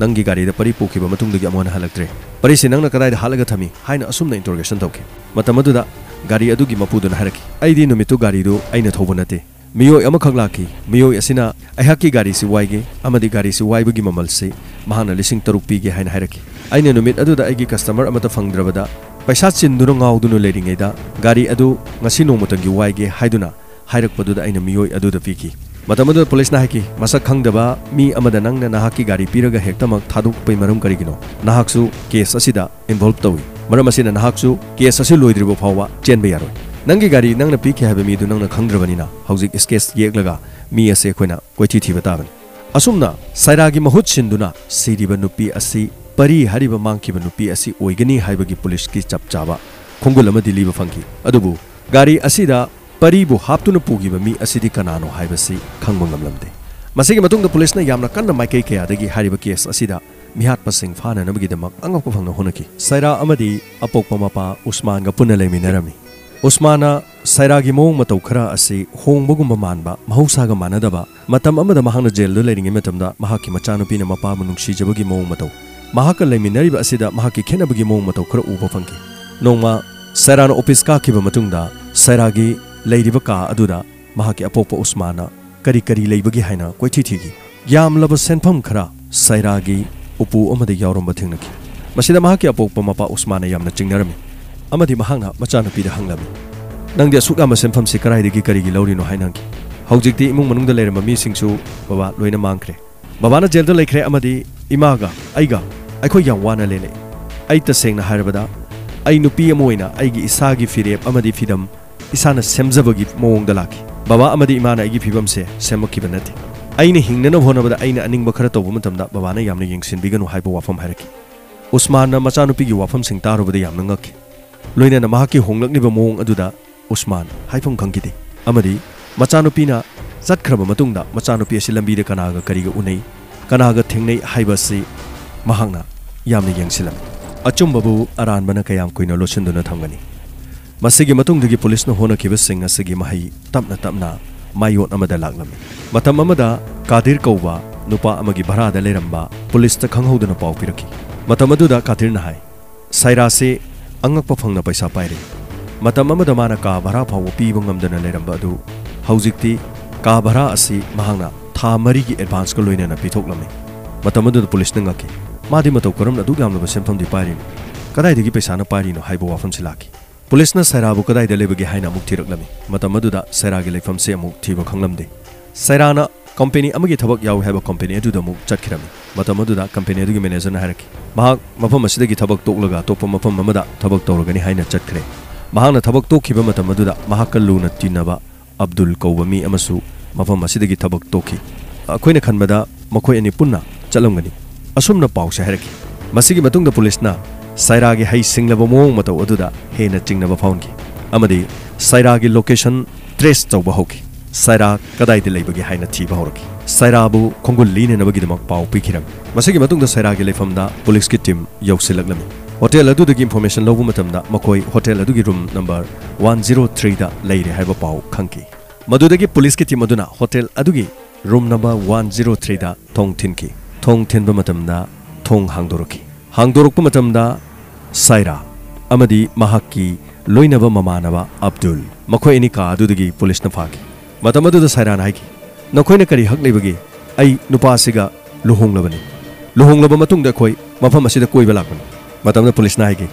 "ꯅꯪꯒꯤ ꯒꯥꯔꯤꯗ ꯄꯔꯤ ꯄꯨꯈꯤꯕ ꯃꯇꯨꯡꯗꯒꯤ ꯑꯃꯨꯛ ꯍꯟꯅ ꯍꯜꯂꯛꯇ꯭ꯔꯦ꯫ ꯄꯔꯤꯁꯤ ꯅꯪꯅ ꯀꯗꯥꯏꯗ ꯍꯥꯠꯂꯒ ꯊꯝꯃꯤ?" ꯍꯥꯏꯅ ꯑꯁꯨꯝꯅ interrogation ꯇꯧꯈꯤ꯫ ꯃꯇꯝ ꯑꯗꯨꯗ ꯒꯥꯔꯤ ꯑꯗꯨꯒꯤ ꯃꯄꯨꯗꯨꯅ ꯍꯥꯏꯔꯛꯈꯤ, "ꯑꯩꯗꯤ ꯅꯨꯃꯤꯠꯇꯨ ꯒꯥꯔꯤꯗꯨ ꯑꯩꯅ ꯊꯧꯕ ꯅꯠꯇꯦ꯫ ꯃꯤꯑꯣꯏ ꯑꯃꯈꯛ ꯂꯥꯛꯈꯤ꯫ ꯃꯤꯑꯣꯏ ꯑꯁꯤꯅ ꯑꯩꯍꯥꯛꯀꯤ ꯒꯥꯔꯤꯁꯤ ꯋꯥꯏꯒꯦ ꯑꯃꯗꯤ ꯒꯥꯔꯤꯁꯤ ꯋꯥꯏꯕꯒꯤ ꯃꯃꯜꯁꯤ ꯃꯍꯥꯛꯅ ꯂꯤꯁꯤꯡ ꯇꯔꯨꯛ ꯄꯤꯒꯦ ꯍꯥꯏꯅ ꯍꯥꯏꯔꯛꯈꯤ꯫ ꯑꯩꯅ ꯅꯨꯃꯤꯠ ꯑꯗꯨꯗ ꯑꯩꯒꯤ customer ꯑꯃꯠꯇ ꯐꯪꯗ꯭ꯔꯕꯗ ꯄꯩꯁꯥ ꯆꯤꯟꯗꯨꯅ ꯉꯥꯎꯗꯨꯅ ꯂꯩꯔꯤꯉꯩꯗ ꯒꯥꯔꯤ ꯑꯗꯨ ꯉꯁꯤ ꯅꯣꯡꯃꯇꯪꯒꯤ ꯋꯥꯏꯒꯦ ꯍꯥꯏꯗꯨꯅ ꯍꯥꯏꯔꯛꯄꯗꯨꯗ ꯑꯩꯅ ꯃꯤꯑꯣꯏ ꯑꯗꯨꯗ ꯄꯤꯈꯤ꯫ ꯃꯇꯝ ꯑꯗꯨꯗ ꯄꯨꯂꯤꯁꯅ ꯍꯥꯏꯈꯤ, "ꯃꯁꯛ ꯈꯪꯗꯕ ꯃꯤ ꯑꯃꯗ ꯅꯪꯅ ꯅꯍꯥꯛꯀꯤ ꯒꯥꯔꯤ ꯄꯤꯔꯒ ꯍꯦꯛꯇꯃꯛ ꯊꯥꯗꯣꯛꯄꯒꯤ ꯃꯔꯝ ꯀꯔꯤꯒꯤꯅꯣ? ꯅꯍꯥꯛꯁꯨ case ꯑꯁꯤꯗ involve ꯇꯧꯏ꯫ ꯃꯔꯝ ꯑꯁꯤꯅ ꯅꯍꯥꯛꯁꯨ case ꯑꯁꯤ ꯂꯣꯏꯗ꯭ꯔꯤꯕ ꯐꯥꯎꯕ ꯆꯦꯟꯕ ꯌꯥꯔꯣꯏ꯫ ꯅꯪꯒꯤ ꯒꯥꯔꯤ ꯅꯪꯅ ꯄꯤꯈꯤ ꯍꯥꯏꯕ ꯃꯤꯗꯨ ꯅꯪꯅ ꯈꯪꯗ꯭ꯔꯕꯅꯤꯅ ꯍꯧꯖꯤꯛ sketch ꯌꯦꯛꯂꯒ ꯃꯤ ꯑꯁꯤ ꯑꯩꯈꯣꯏꯅ ꯀꯣꯏꯊꯤ ꯊꯤꯕ ꯇꯥꯕꯅꯤ"꯫ ꯑꯁꯨꯝꯅ ꯁꯥꯏꯔꯥꯒꯤ ꯃꯍꯨꯠ ꯁꯤꯟꯗꯨꯅ ꯁꯤꯔꯤꯕ ꯅꯨꯄꯤ ꯑꯁꯤ ꯄꯔꯤ ꯍꯥꯏꯔꯤꯕ ꯃꯥꯡꯈꯤꯕ ꯅꯨꯄꯤ ꯑꯁꯤ ꯑꯣꯏꯒꯅꯤ ꯍꯥꯏꯕꯒꯤ ꯄꯨꯂꯤꯁꯀꯤ ꯆꯞ ꯆꯥꯕ ꯈꯣꯡꯒꯨꯜ ꯑꯃꯗꯤ ꯂꯤꯕ ꯐꯪꯈꯤ꯫ ꯑꯗꯨꯕꯨ ꯒꯥꯔꯤ ꯑꯁꯤꯗ ꯄꯔꯤꯕꯨ ꯍꯥꯞꯇꯨꯅ ꯄꯨꯈꯤꯕ ꯃꯤ ꯑꯁꯤꯗꯤ ꯀꯅꯥꯅꯣ ꯍꯥꯏꯕꯁꯤ ꯈꯪꯕ ꯉꯝꯂꯝꯗꯦ꯫ ꯃꯁꯤꯒꯤ ꯃꯇꯨꯡꯗ ꯄꯨꯂꯤꯁꯅ ꯌꯥꯝꯅ ꯀꯟꯅ ꯃꯥꯏꯀꯩ ꯀꯌꯥꯗꯒꯤ ꯍꯥꯏꯔꯤꯕ case ꯑꯁꯤꯗ ꯃꯤꯍꯥꯠꯄꯁꯤꯡ ꯐꯥꯅꯅꯕꯒꯤꯗꯃꯛ ꯑꯉꯛꯄ ꯐꯪꯅ ꯍꯣꯠꯅꯈꯤ꯫ ꯁꯥꯏꯔꯥ ꯑꯃꯗꯤ ꯑꯄꯣꯛꯄ ꯃꯄꯥ ꯎꯁꯃꯥꯟꯒ ꯄꯨꯟꯅ ꯂꯩꯃꯤꯟꯅꯔꯝꯃꯤ꯫ ꯎꯁꯃꯥꯟꯅ ꯁꯥꯏꯔꯥꯒꯤ ꯃꯑꯣꯡ ꯃꯇꯧ ꯈꯔ ꯑꯁꯤ ꯍꯣꯡꯕꯒꯨꯝꯕ ꯃꯥꯟꯕ, ꯃꯍꯧꯁꯥꯒ ꯃꯥꯟꯅꯗꯕ, ꯃꯇꯝ ꯑꯃꯗ ꯃꯍꯥꯛꯅ ꯖꯦꯜꯗ ꯂꯩꯔꯤꯉꯩ ꯃꯇꯝꯗ ꯃꯍꯥꯛꯀꯤ ꯃꯆꯥꯅꯨꯄꯤꯅ ꯃꯄꯥꯕꯨ ꯅꯨꯡꯁꯤꯖꯕꯒꯤ ꯃꯑꯣꯡ ꯃꯇꯧ, ꯃꯍꯥꯛꯀ ꯂꯩꯃꯤꯟꯅꯔꯤꯕ ꯑꯁꯤꯗ ꯃꯍꯥꯛꯀꯤ ꯈꯦꯠꯅꯕꯒꯤ ꯃꯑꯣꯡ ꯃꯇꯧ ꯈꯔ ꯎꯕ ꯐꯪꯈꯤ꯫ ꯅꯣꯡꯃ ꯁꯥꯏꯔꯥꯅ office ꯀꯥꯈꯤꯕ ꯃꯇꯨꯡꯗ ꯁꯥꯏꯔꯥꯒꯤ ꯂꯩꯔꯤꯕ ꯀꯥ ꯑꯗꯨꯗ ꯃꯍꯥꯛꯀꯤ ꯑꯄꯣꯛꯄ ꯎꯁꯃꯥꯟꯅ ꯀꯔꯤ ꯀꯔꯤ ꯂꯩꯕꯒꯦ ꯍꯥꯏꯅ ꯀꯣꯏꯊꯤ ꯊꯤꯈꯤ꯫ ꯌꯥꯝꯂꯕ ꯁꯦꯟꯐꯝ ꯈꯔ ꯁꯥꯏꯔꯥꯒꯤ ꯎꯄꯨ ꯑꯃꯗ ꯌꯥꯎꯔꯝꯕ ꯊꯦꯡꯅꯈꯤ꯫ ꯃꯁꯤꯗ ꯃꯍꯥꯛꯀꯤ ꯑꯄꯣꯛꯄ ꯃꯄꯥ ꯎꯁꯃꯥꯟꯅ ꯌꯥꯝꯅ ꯆꯤꯡꯅꯔꯝꯃꯤ ꯑꯃꯗꯤ ꯃꯍꯥꯛꯅ ꯃꯆꯥꯅꯨꯄꯤꯗ ꯍꯪꯂꯝꯃꯤ, "ꯅꯪꯗꯤ ꯑꯁꯨꯛ ꯌꯥꯝꯕ ꯁꯦꯟꯐꯝꯁꯤ ꯀꯗꯥꯏꯗꯒꯤ ꯀꯔꯤꯒꯤ ꯂꯧꯔꯤꯅꯣ?" ꯍꯥꯏꯅ ꯍꯪꯈꯤ꯫ "ꯍꯧꯖꯤꯛꯇꯤ ꯏꯃꯨꯡ ꯃꯅꯨꯡꯗ ꯂꯩꯔꯝꯕ ꯃꯤꯁꯤꯡꯁꯨ, ꯕꯕꯥ, ꯂꯣꯏꯅ ꯃꯥꯡꯈ꯭ꯔꯦ꯫ ꯕꯕꯥꯅ ꯖꯦꯜꯗ ꯂꯩꯈ꯭ꯔꯦ ꯑꯃꯗꯤ ꯏꯃꯥꯒ ꯑꯩꯒ ꯑꯩꯈꯣꯏ ꯌꯥꯝ ꯋꯥꯅ ꯂꯦꯜꯂꯛꯏ꯫ ꯑꯩ ꯇꯁꯦꯡꯅ ꯍꯥꯏꯔꯕꯗ ꯑꯩ ꯅꯨꯄꯤ ꯑꯃ ꯑꯣꯏꯅ ꯑꯩꯒꯤ ꯏꯁꯥꯒꯤ ꯐꯤꯔꯦꯞ ꯑꯃꯗꯤ ꯐꯤꯗꯝ ꯏꯁꯥꯅ ꯁꯦꯝꯖꯕꯒꯤ ꯃꯑꯣꯡꯗ ꯂꯥꯛꯈꯤ꯫ ꯕꯕꯥ ꯑꯃꯗꯤ ꯏꯃꯥꯅ ꯑꯩꯒꯤ ꯐꯤꯕꯝꯁꯦ ꯁꯦꯝꯃꯛꯈꯤꯕ ꯅꯠꯇꯦ꯫ ꯑꯩꯅ ꯍꯤꯡꯅꯅꯕ ꯍꯣꯠꯅꯕꯗ ꯑꯩꯅ ꯑꯅꯤꯡꯕ ꯈꯔ ꯇꯧꯕ ꯃꯇꯝꯗ ꯕꯕꯥꯅ ꯌꯥꯝꯅ ꯌꯦꯡꯁꯤꯟꯕꯤꯒꯅꯨ" ꯍꯥꯏꯕ ꯋꯥꯐꯝ ꯍꯥꯏꯔꯛꯈꯤ꯫ ꯎꯁꯃꯥꯟꯅ ꯃꯆꯥꯅꯨꯄꯤꯒꯤ ꯋꯥꯐꯝꯁꯤꯡ ꯇꯥꯔꯨꯕꯗ ꯌꯥꯝꯅ ꯉꯛꯈꯤ꯫ ꯂꯣꯏꯅꯅ ꯃꯍꯥꯛꯀꯤ ꯍꯣꯡꯂꯛꯂꯤꯕ ꯃꯑꯣꯡ ꯑꯗꯨꯗ ꯎꯁꯃꯥꯟ ꯍꯥꯏꯐꯝ ꯈꯪꯈꯤꯗꯦ ꯑꯃꯗꯤ ꯃꯆꯥꯅꯨꯄꯤꯅ ꯆꯠꯈ꯭ꯔꯕ ꯃꯇꯨꯡꯗ ꯃꯆꯥꯅꯨꯄꯤ ꯑꯁꯤ ꯂꯝꯕꯤꯗ ꯀꯅꯥꯒ ꯀꯔꯤꯒ ꯎꯅꯩ, ꯀꯅꯥꯒ ꯊꯦꯡꯅꯩ ꯍꯥꯏꯕꯁꯤ ꯃꯍꯥꯛꯅ ꯌꯥꯝꯅ ꯌꯦꯡꯁꯤꯜꯂꯝꯃꯤ꯫ ꯑꯆꯨꯝꯕꯕꯨ ꯑꯔꯥꯟꯕꯅ ꯀꯌꯥꯝ ꯀꯨꯏꯅ ꯂꯣꯠꯁꯤꯟꯗꯨꯅ ꯊꯝꯒꯅꯤ? ꯃꯁꯤꯒꯤ ꯃꯇꯨꯡꯗꯒꯤ ꯄꯨꯂꯤꯁꯅ ꯍꯣꯠꯅꯈꯤꯕꯁꯤꯡ ꯑꯁꯤꯒꯤ ꯃꯍꯩ ꯇꯞꯅ ꯇꯞꯅ ꯃꯥꯏꯑꯣꯟ ꯑꯃꯗ ꯂꯥꯛꯂꯝꯃꯤ꯫ ꯃꯇꯝ ꯑꯃꯗ ꯀꯥꯗꯤꯔ ꯀꯧꯕ ꯅꯨꯄꯥ ꯑꯃꯒꯤ ꯚꯔꯥꯗ ꯂꯩꯔꯝꯕ ꯄꯨꯂꯤꯁꯇ ꯈꯪꯍꯧꯗꯅ ꯄꯥꯎ ꯄꯤꯔꯛꯈꯤ꯫ ꯃꯇꯝ ꯑꯗꯨꯗ ꯀꯥꯇꯤꯔꯅ ꯍꯥꯏ, "ꯁꯥꯏꯔꯥꯁꯤ ꯑꯉꯛꯄ ꯐꯪꯅ ꯄꯩꯁꯥ ꯄꯥꯏꯔꯦ꯫ ꯃꯇꯝ ꯑꯃꯗ ꯃꯥꯅ ꯀꯥ ꯚꯔꯥ ꯐꯥꯎꯕ ꯄꯤꯕ ꯉꯝꯗꯅ ꯂꯩꯔꯝꯕ ꯑꯗꯨ ꯍꯧꯖꯤꯛꯇꯤ ꯀꯥ ꯚꯔꯥ ꯑꯁꯤ ꯃꯍꯥꯛꯅ ꯊꯥ ꯃꯔꯤꯒꯤ ꯑꯦꯗꯚꯥꯟꯁꯀ ꯂꯣꯏꯅꯅ ꯄꯤꯊꯣꯛꯂꯝꯃꯤ"꯫ ꯃꯇꯝ ꯑꯗꯨꯗ ꯄꯨꯂꯤꯁꯅ ꯉꯛꯈꯤ꯫ "ꯃꯥꯗꯤ ꯃꯇꯧ ꯀꯔꯝꯅ ꯑꯗꯨꯛ ꯌꯥꯝꯂꯕ ꯁꯦꯟꯐꯝꯗꯤ ꯄꯥꯏꯔꯤꯅꯣ? ꯀꯗꯥꯏꯗꯒꯤ ꯄꯩꯁꯥꯅ ꯄꯥꯏꯔꯤꯅꯣ?" ꯍꯥꯏꯕ ꯋꯥꯐꯝꯁꯤ ꯂꯥꯛꯈꯤ꯫ ꯄꯨꯂꯤꯁꯅ ꯁꯥꯏꯔꯥꯕꯨ ꯀꯗꯥꯏꯗ ꯂꯩꯕꯒꯦ ꯍꯥꯏꯅ ꯑꯃꯨꯛ ꯊꯤꯔꯛꯂꯝꯃꯤ꯫ ꯃꯇꯝ ꯑꯗꯨꯗ ꯁꯥꯏꯔꯥꯒꯤ ꯂꯩꯐꯝꯁꯤ ꯑꯃꯨꯛ ꯊꯤꯕ ꯈꯪꯂꯝꯗꯦ꯫ ꯁꯥꯏꯔꯥꯅ ꯀꯝꯄꯦꯅꯤ ꯑꯃꯒꯤ ꯊꯕꯛ ꯌꯥꯎꯏ ꯍꯥꯏꯕ ꯀꯝꯄꯦꯅꯤ ꯑꯗꯨꯗ ꯑꯃꯨꯛ ꯆꯠꯈꯤꯔꯝꯃꯤ꯫ ꯃꯇꯝ ꯑꯗꯨꯗ ꯀꯝꯄꯦꯅꯤ ꯑꯗꯨꯒꯤ ꯃꯦꯅꯦꯖꯔꯅ ꯍꯥꯏꯔꯛꯈꯤ, ꯃꯍꯥꯛ ꯃꯐꯝ ꯑꯁꯤꯗꯒꯤ ꯊꯕꯛ ꯇꯣꯛꯂꯒ ꯑꯇꯣꯞꯄ ꯃꯐꯝ ꯑꯃꯗ ꯊꯕꯛ ꯇꯧꯔꯒꯅꯤ ꯍꯥꯏꯅ ꯆꯠꯈ꯭ꯔꯦ꯫ ꯃꯍꯥꯛꯅ ꯊꯕꯛ ꯇꯣꯛꯈꯤꯕ ꯃꯇꯝ ꯑꯗꯨꯗ ꯃꯍꯥꯛꯀ ꯂꯨꯅ ꯇꯤꯟꯅꯕ ꯑꯕꯗꯨꯜ ꯀꯧꯕ ꯃꯤ ꯑꯃꯁꯨ ꯃꯐꯝ ꯑꯁꯤꯗꯒꯤ ꯊꯕꯛ ꯇꯣꯛꯈꯤ꯫ ꯑꯩꯈꯣꯏꯅ ꯈꯟꯕꯗ ꯃꯈꯣꯏ ꯑꯅꯤ ꯄꯨꯟꯅ ꯆꯠꯂꯝꯒꯅꯤ꯫ ꯑꯁꯨꯝꯅ ꯄꯥꯎꯁꯦ ꯍꯥꯏꯔꯛꯈꯤ꯫ ꯃꯁꯤꯒꯤ ꯃꯇꯨꯡꯗ ꯄꯨꯂꯤꯁꯅ ꯁꯥꯏꯔꯥꯒꯤ ꯍꯩꯁꯤꯡꯂꯕ ꯃꯑꯣꯡ ꯃꯇꯧ ꯑꯗꯨꯗ ꯍꯦꯟꯅ ꯆꯤꯡꯅꯕ ꯐꯥꯎꯍꯟꯈꯤ ꯑꯃꯗꯤ ꯁꯥꯏꯔꯥꯒꯤ ꯂꯣꯀꯦꯁꯟ ꯇ꯭ꯔꯦꯁ ꯇꯧꯕ ꯍꯧꯈꯤ꯫ ꯁꯥꯏꯔꯥ ꯀꯗꯥꯏꯗ ꯂꯩꯕꯒꯦ ꯍꯥꯏꯅ ꯊꯤꯕ ꯍꯧꯔꯛꯈꯤ꯫ ꯁꯥꯏꯔꯥꯕꯨ ꯈꯣꯡꯒꯨꯜ ꯂꯤꯅꯅꯕꯒꯤꯗꯃꯛ ꯄꯥꯎ ꯄꯤꯈꯤꯔꯝꯃꯤ꯫ ꯃꯁꯤꯒꯤ ꯃꯇꯨꯡꯗ ꯁꯥꯏꯔꯥꯒꯤ ꯂꯩꯐꯝꯗ ꯄꯨꯂꯤꯁꯀꯤ ꯇꯤꯝ ꯌꯧꯁꯤꯜꯂꯛꯂꯝꯃꯤ꯫ ꯍꯣꯇꯦꯜ ꯑꯗꯨꯗꯒꯤ ꯏꯟꯐꯣꯔꯃꯦꯁꯟ ꯂꯧꯕ ꯃꯇꯝꯗ ꯃꯈꯣꯏ ꯍꯣꯇꯦꯜ ꯑꯗꯨꯒꯤ ꯔꯨꯝ ꯅꯝꯕꯔ ꯋꯥꯟ ꯖꯤꯔꯣ ꯊ꯭ꯔꯤꯗ ꯂꯩꯔꯦ ꯍꯥꯏꯕ ꯄꯥꯎ ꯈꯪꯈꯤ꯫ ꯃꯗꯨꯗꯒꯤ ꯄꯨꯂꯤꯁꯀꯤ ꯇꯤꯝ ꯑꯗꯨꯅ ꯍꯣꯇꯦꯜ ꯑꯗꯨꯒꯤ ꯔꯨꯝ ꯅꯝꯕꯔ ꯋꯥꯟ ꯖꯤꯔꯣ ꯊ꯭ꯔꯤꯗ ꯊꯣꯡ ꯊꯤꯟꯈꯤ꯫ ꯊꯣꯡ ꯊꯤꯟꯕ ꯃꯇꯝꯗ ꯊꯣꯡ ꯍꯥꯡꯗꯣꯔꯛꯈꯤ꯫ ꯍꯥꯡꯗꯣꯔꯛꯄ ꯃꯇꯝꯗ ꯁꯥꯏꯔꯥ ꯑꯃꯗꯤ ꯃꯍꯥꯛꯀꯤ ꯂꯣꯏꯅꯕ ꯃꯃꯥꯟꯅꯕ ꯑꯕꯗꯨꯜ, ꯃꯈꯣꯏ ꯑꯅꯤ ꯀꯥ ꯑꯗꯨꯗꯒꯤ ꯄꯨꯂꯤꯁꯅ ꯐꯥꯈꯤ꯫ ꯃꯇꯝ ꯑꯗꯨꯗ ꯁꯥꯏꯔꯥꯅ ꯍꯥꯏꯈꯤ, "ꯅꯈꯣꯏꯅ ꯀꯔꯤ ꯍꯛ ꯂꯩꯕꯒꯦ? ꯑꯩ ꯅꯨꯄꯥ ꯑꯁꯤꯒ ꯂꯨꯍꯣꯡꯂꯕꯅꯤ꯫ ꯂꯨꯍꯣꯡꯂꯕ ꯃꯇꯨꯡꯗ ꯑꯩꯈꯣꯏ ꯃꯐꯝ ꯑꯁꯤꯗ ꯀꯣꯏꯕ ꯂꯥꯛꯄꯅꯤ"꯫ ꯃꯇꯝꯗ ꯄꯨꯂꯤꯁꯅ ꯍꯥꯏꯈꯤ,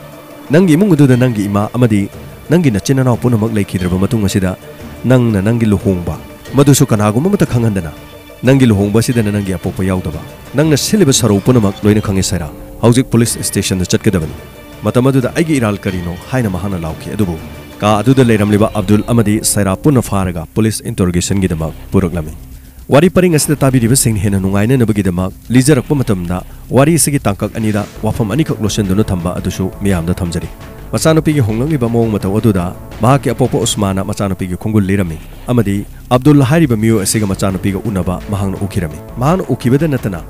"ꯅꯪꯒꯤ ꯏꯃꯨꯡ ꯑꯗꯨꯗ ꯅꯪꯒꯤ ꯏꯃꯥ ꯑꯃꯗꯤ ꯅꯪꯒꯤ ꯅꯆꯤꯟ ꯅꯅꯥꯎ ꯄꯨꯝꯅꯃꯛ ꯂꯩꯈꯤꯗ꯭ꯔꯕ ꯃꯇꯨꯡ ꯑꯁꯤꯗ ꯅꯪꯅ ꯅꯪꯒꯤ ꯂꯨꯍꯣꯡꯕ, ꯃꯗꯨꯁꯨ ꯀꯅꯥꯒꯨꯝꯕ ꯑꯃꯠꯇ ꯈꯪꯍꯟꯗꯅ, ꯅꯪꯒꯤ ꯂꯨꯍꯣꯡꯕ ꯑꯁꯤꯗꯅ ꯅꯪꯒꯤ ꯑꯄꯣꯛꯄ ꯌꯥꯎꯗꯕ, ꯅꯪꯅ ꯁꯤꯜꯂꯤꯕ ꯁꯔꯧ ꯄꯨꯝꯅꯃꯛ ꯂꯣꯏꯅ ꯈꯪꯉꯤ ꯁꯥꯏꯔꯥ꯫ ꯍꯧꯖꯤꯛ ꯄꯨꯂꯤꯁ ꯁ꯭ꯇꯦꯁꯟꯗ ꯆꯠꯀꯗꯕꯅꯤ꯫ ꯃꯇꯝ ꯑꯗꯨꯗ ꯑꯩꯒꯤ ꯏꯔꯥꯜ ꯀꯔꯤꯅꯣ?" ꯍꯥꯏꯅ ꯃꯍꯥꯛꯅ ꯂꯥꯎꯈꯤ꯫ ꯑꯗꯨꯕꯨ ꯀꯥ ꯑꯗꯨꯗ ꯂꯩꯔꯝꯂꯤꯕ ꯑꯕꯗꯨꯜ ꯑꯃꯗꯤ ꯁꯥꯏꯔꯥ ꯄꯨꯟꯅ ꯐꯥꯔꯒ ꯄꯨꯂꯤꯁ ꯏꯟꯇꯔꯣꯒꯦꯁꯟꯒꯤꯗꯃꯛ ꯄꯨꯔꯛꯂꯝꯃꯤ꯫ ꯋꯥꯔꯤ ꯄꯔꯤꯡ ꯑꯁꯤꯗ ꯇꯥꯕꯤꯔꯤꯕꯁꯤꯡꯅ ꯍꯦꯟꯅ ꯅꯨꯡꯉꯥꯏꯅꯅꯕꯒꯤꯗꯃꯛ ꯂꯤꯖꯔꯛꯄ ꯃꯇꯝꯗ ꯋꯥꯔꯤ ꯑꯁꯤꯒꯤ ꯇꯥꯡꯀꯛ ꯑꯅꯤꯗ ꯋꯥꯐꯝ ꯑꯅꯤꯈꯛ ꯂꯣꯠꯁꯤꯟꯗꯨꯅ ꯊꯝꯕ ꯑꯗꯨꯁꯨ ꯃꯤꯌꯥꯝꯗ ꯊꯝꯖꯔꯤ꯫ ꯃꯆꯥꯅꯨꯄꯤꯒꯤ ꯍꯣꯡꯂꯛꯂꯤꯕ ꯃꯑꯣꯡ ꯃꯇꯧ ꯑꯗꯨꯗ ꯃꯍꯥꯛꯀꯤ ꯑꯄꯣꯛꯄ ꯎꯁꯃꯥꯟꯅ ꯃꯆꯥꯅꯨꯄꯤꯒꯤ ꯈꯣꯡꯒꯨꯜ ꯂꯤꯔꯝꯃꯤ ꯑꯃꯗꯤ ꯑꯕꯗꯨꯜ ꯍꯥꯏꯔꯤꯕ ꯃꯤꯑꯣꯏ ꯑꯁꯤꯒ ꯃꯆꯥꯅꯨꯄꯤꯒ ꯎꯅꯕ ꯃꯍꯥꯛꯅ ꯎꯈꯤꯔꯝꯃꯤ꯫ ꯃꯍꯥꯛꯅ ꯎꯈꯤꯕꯗ ꯅꯠꯇꯅ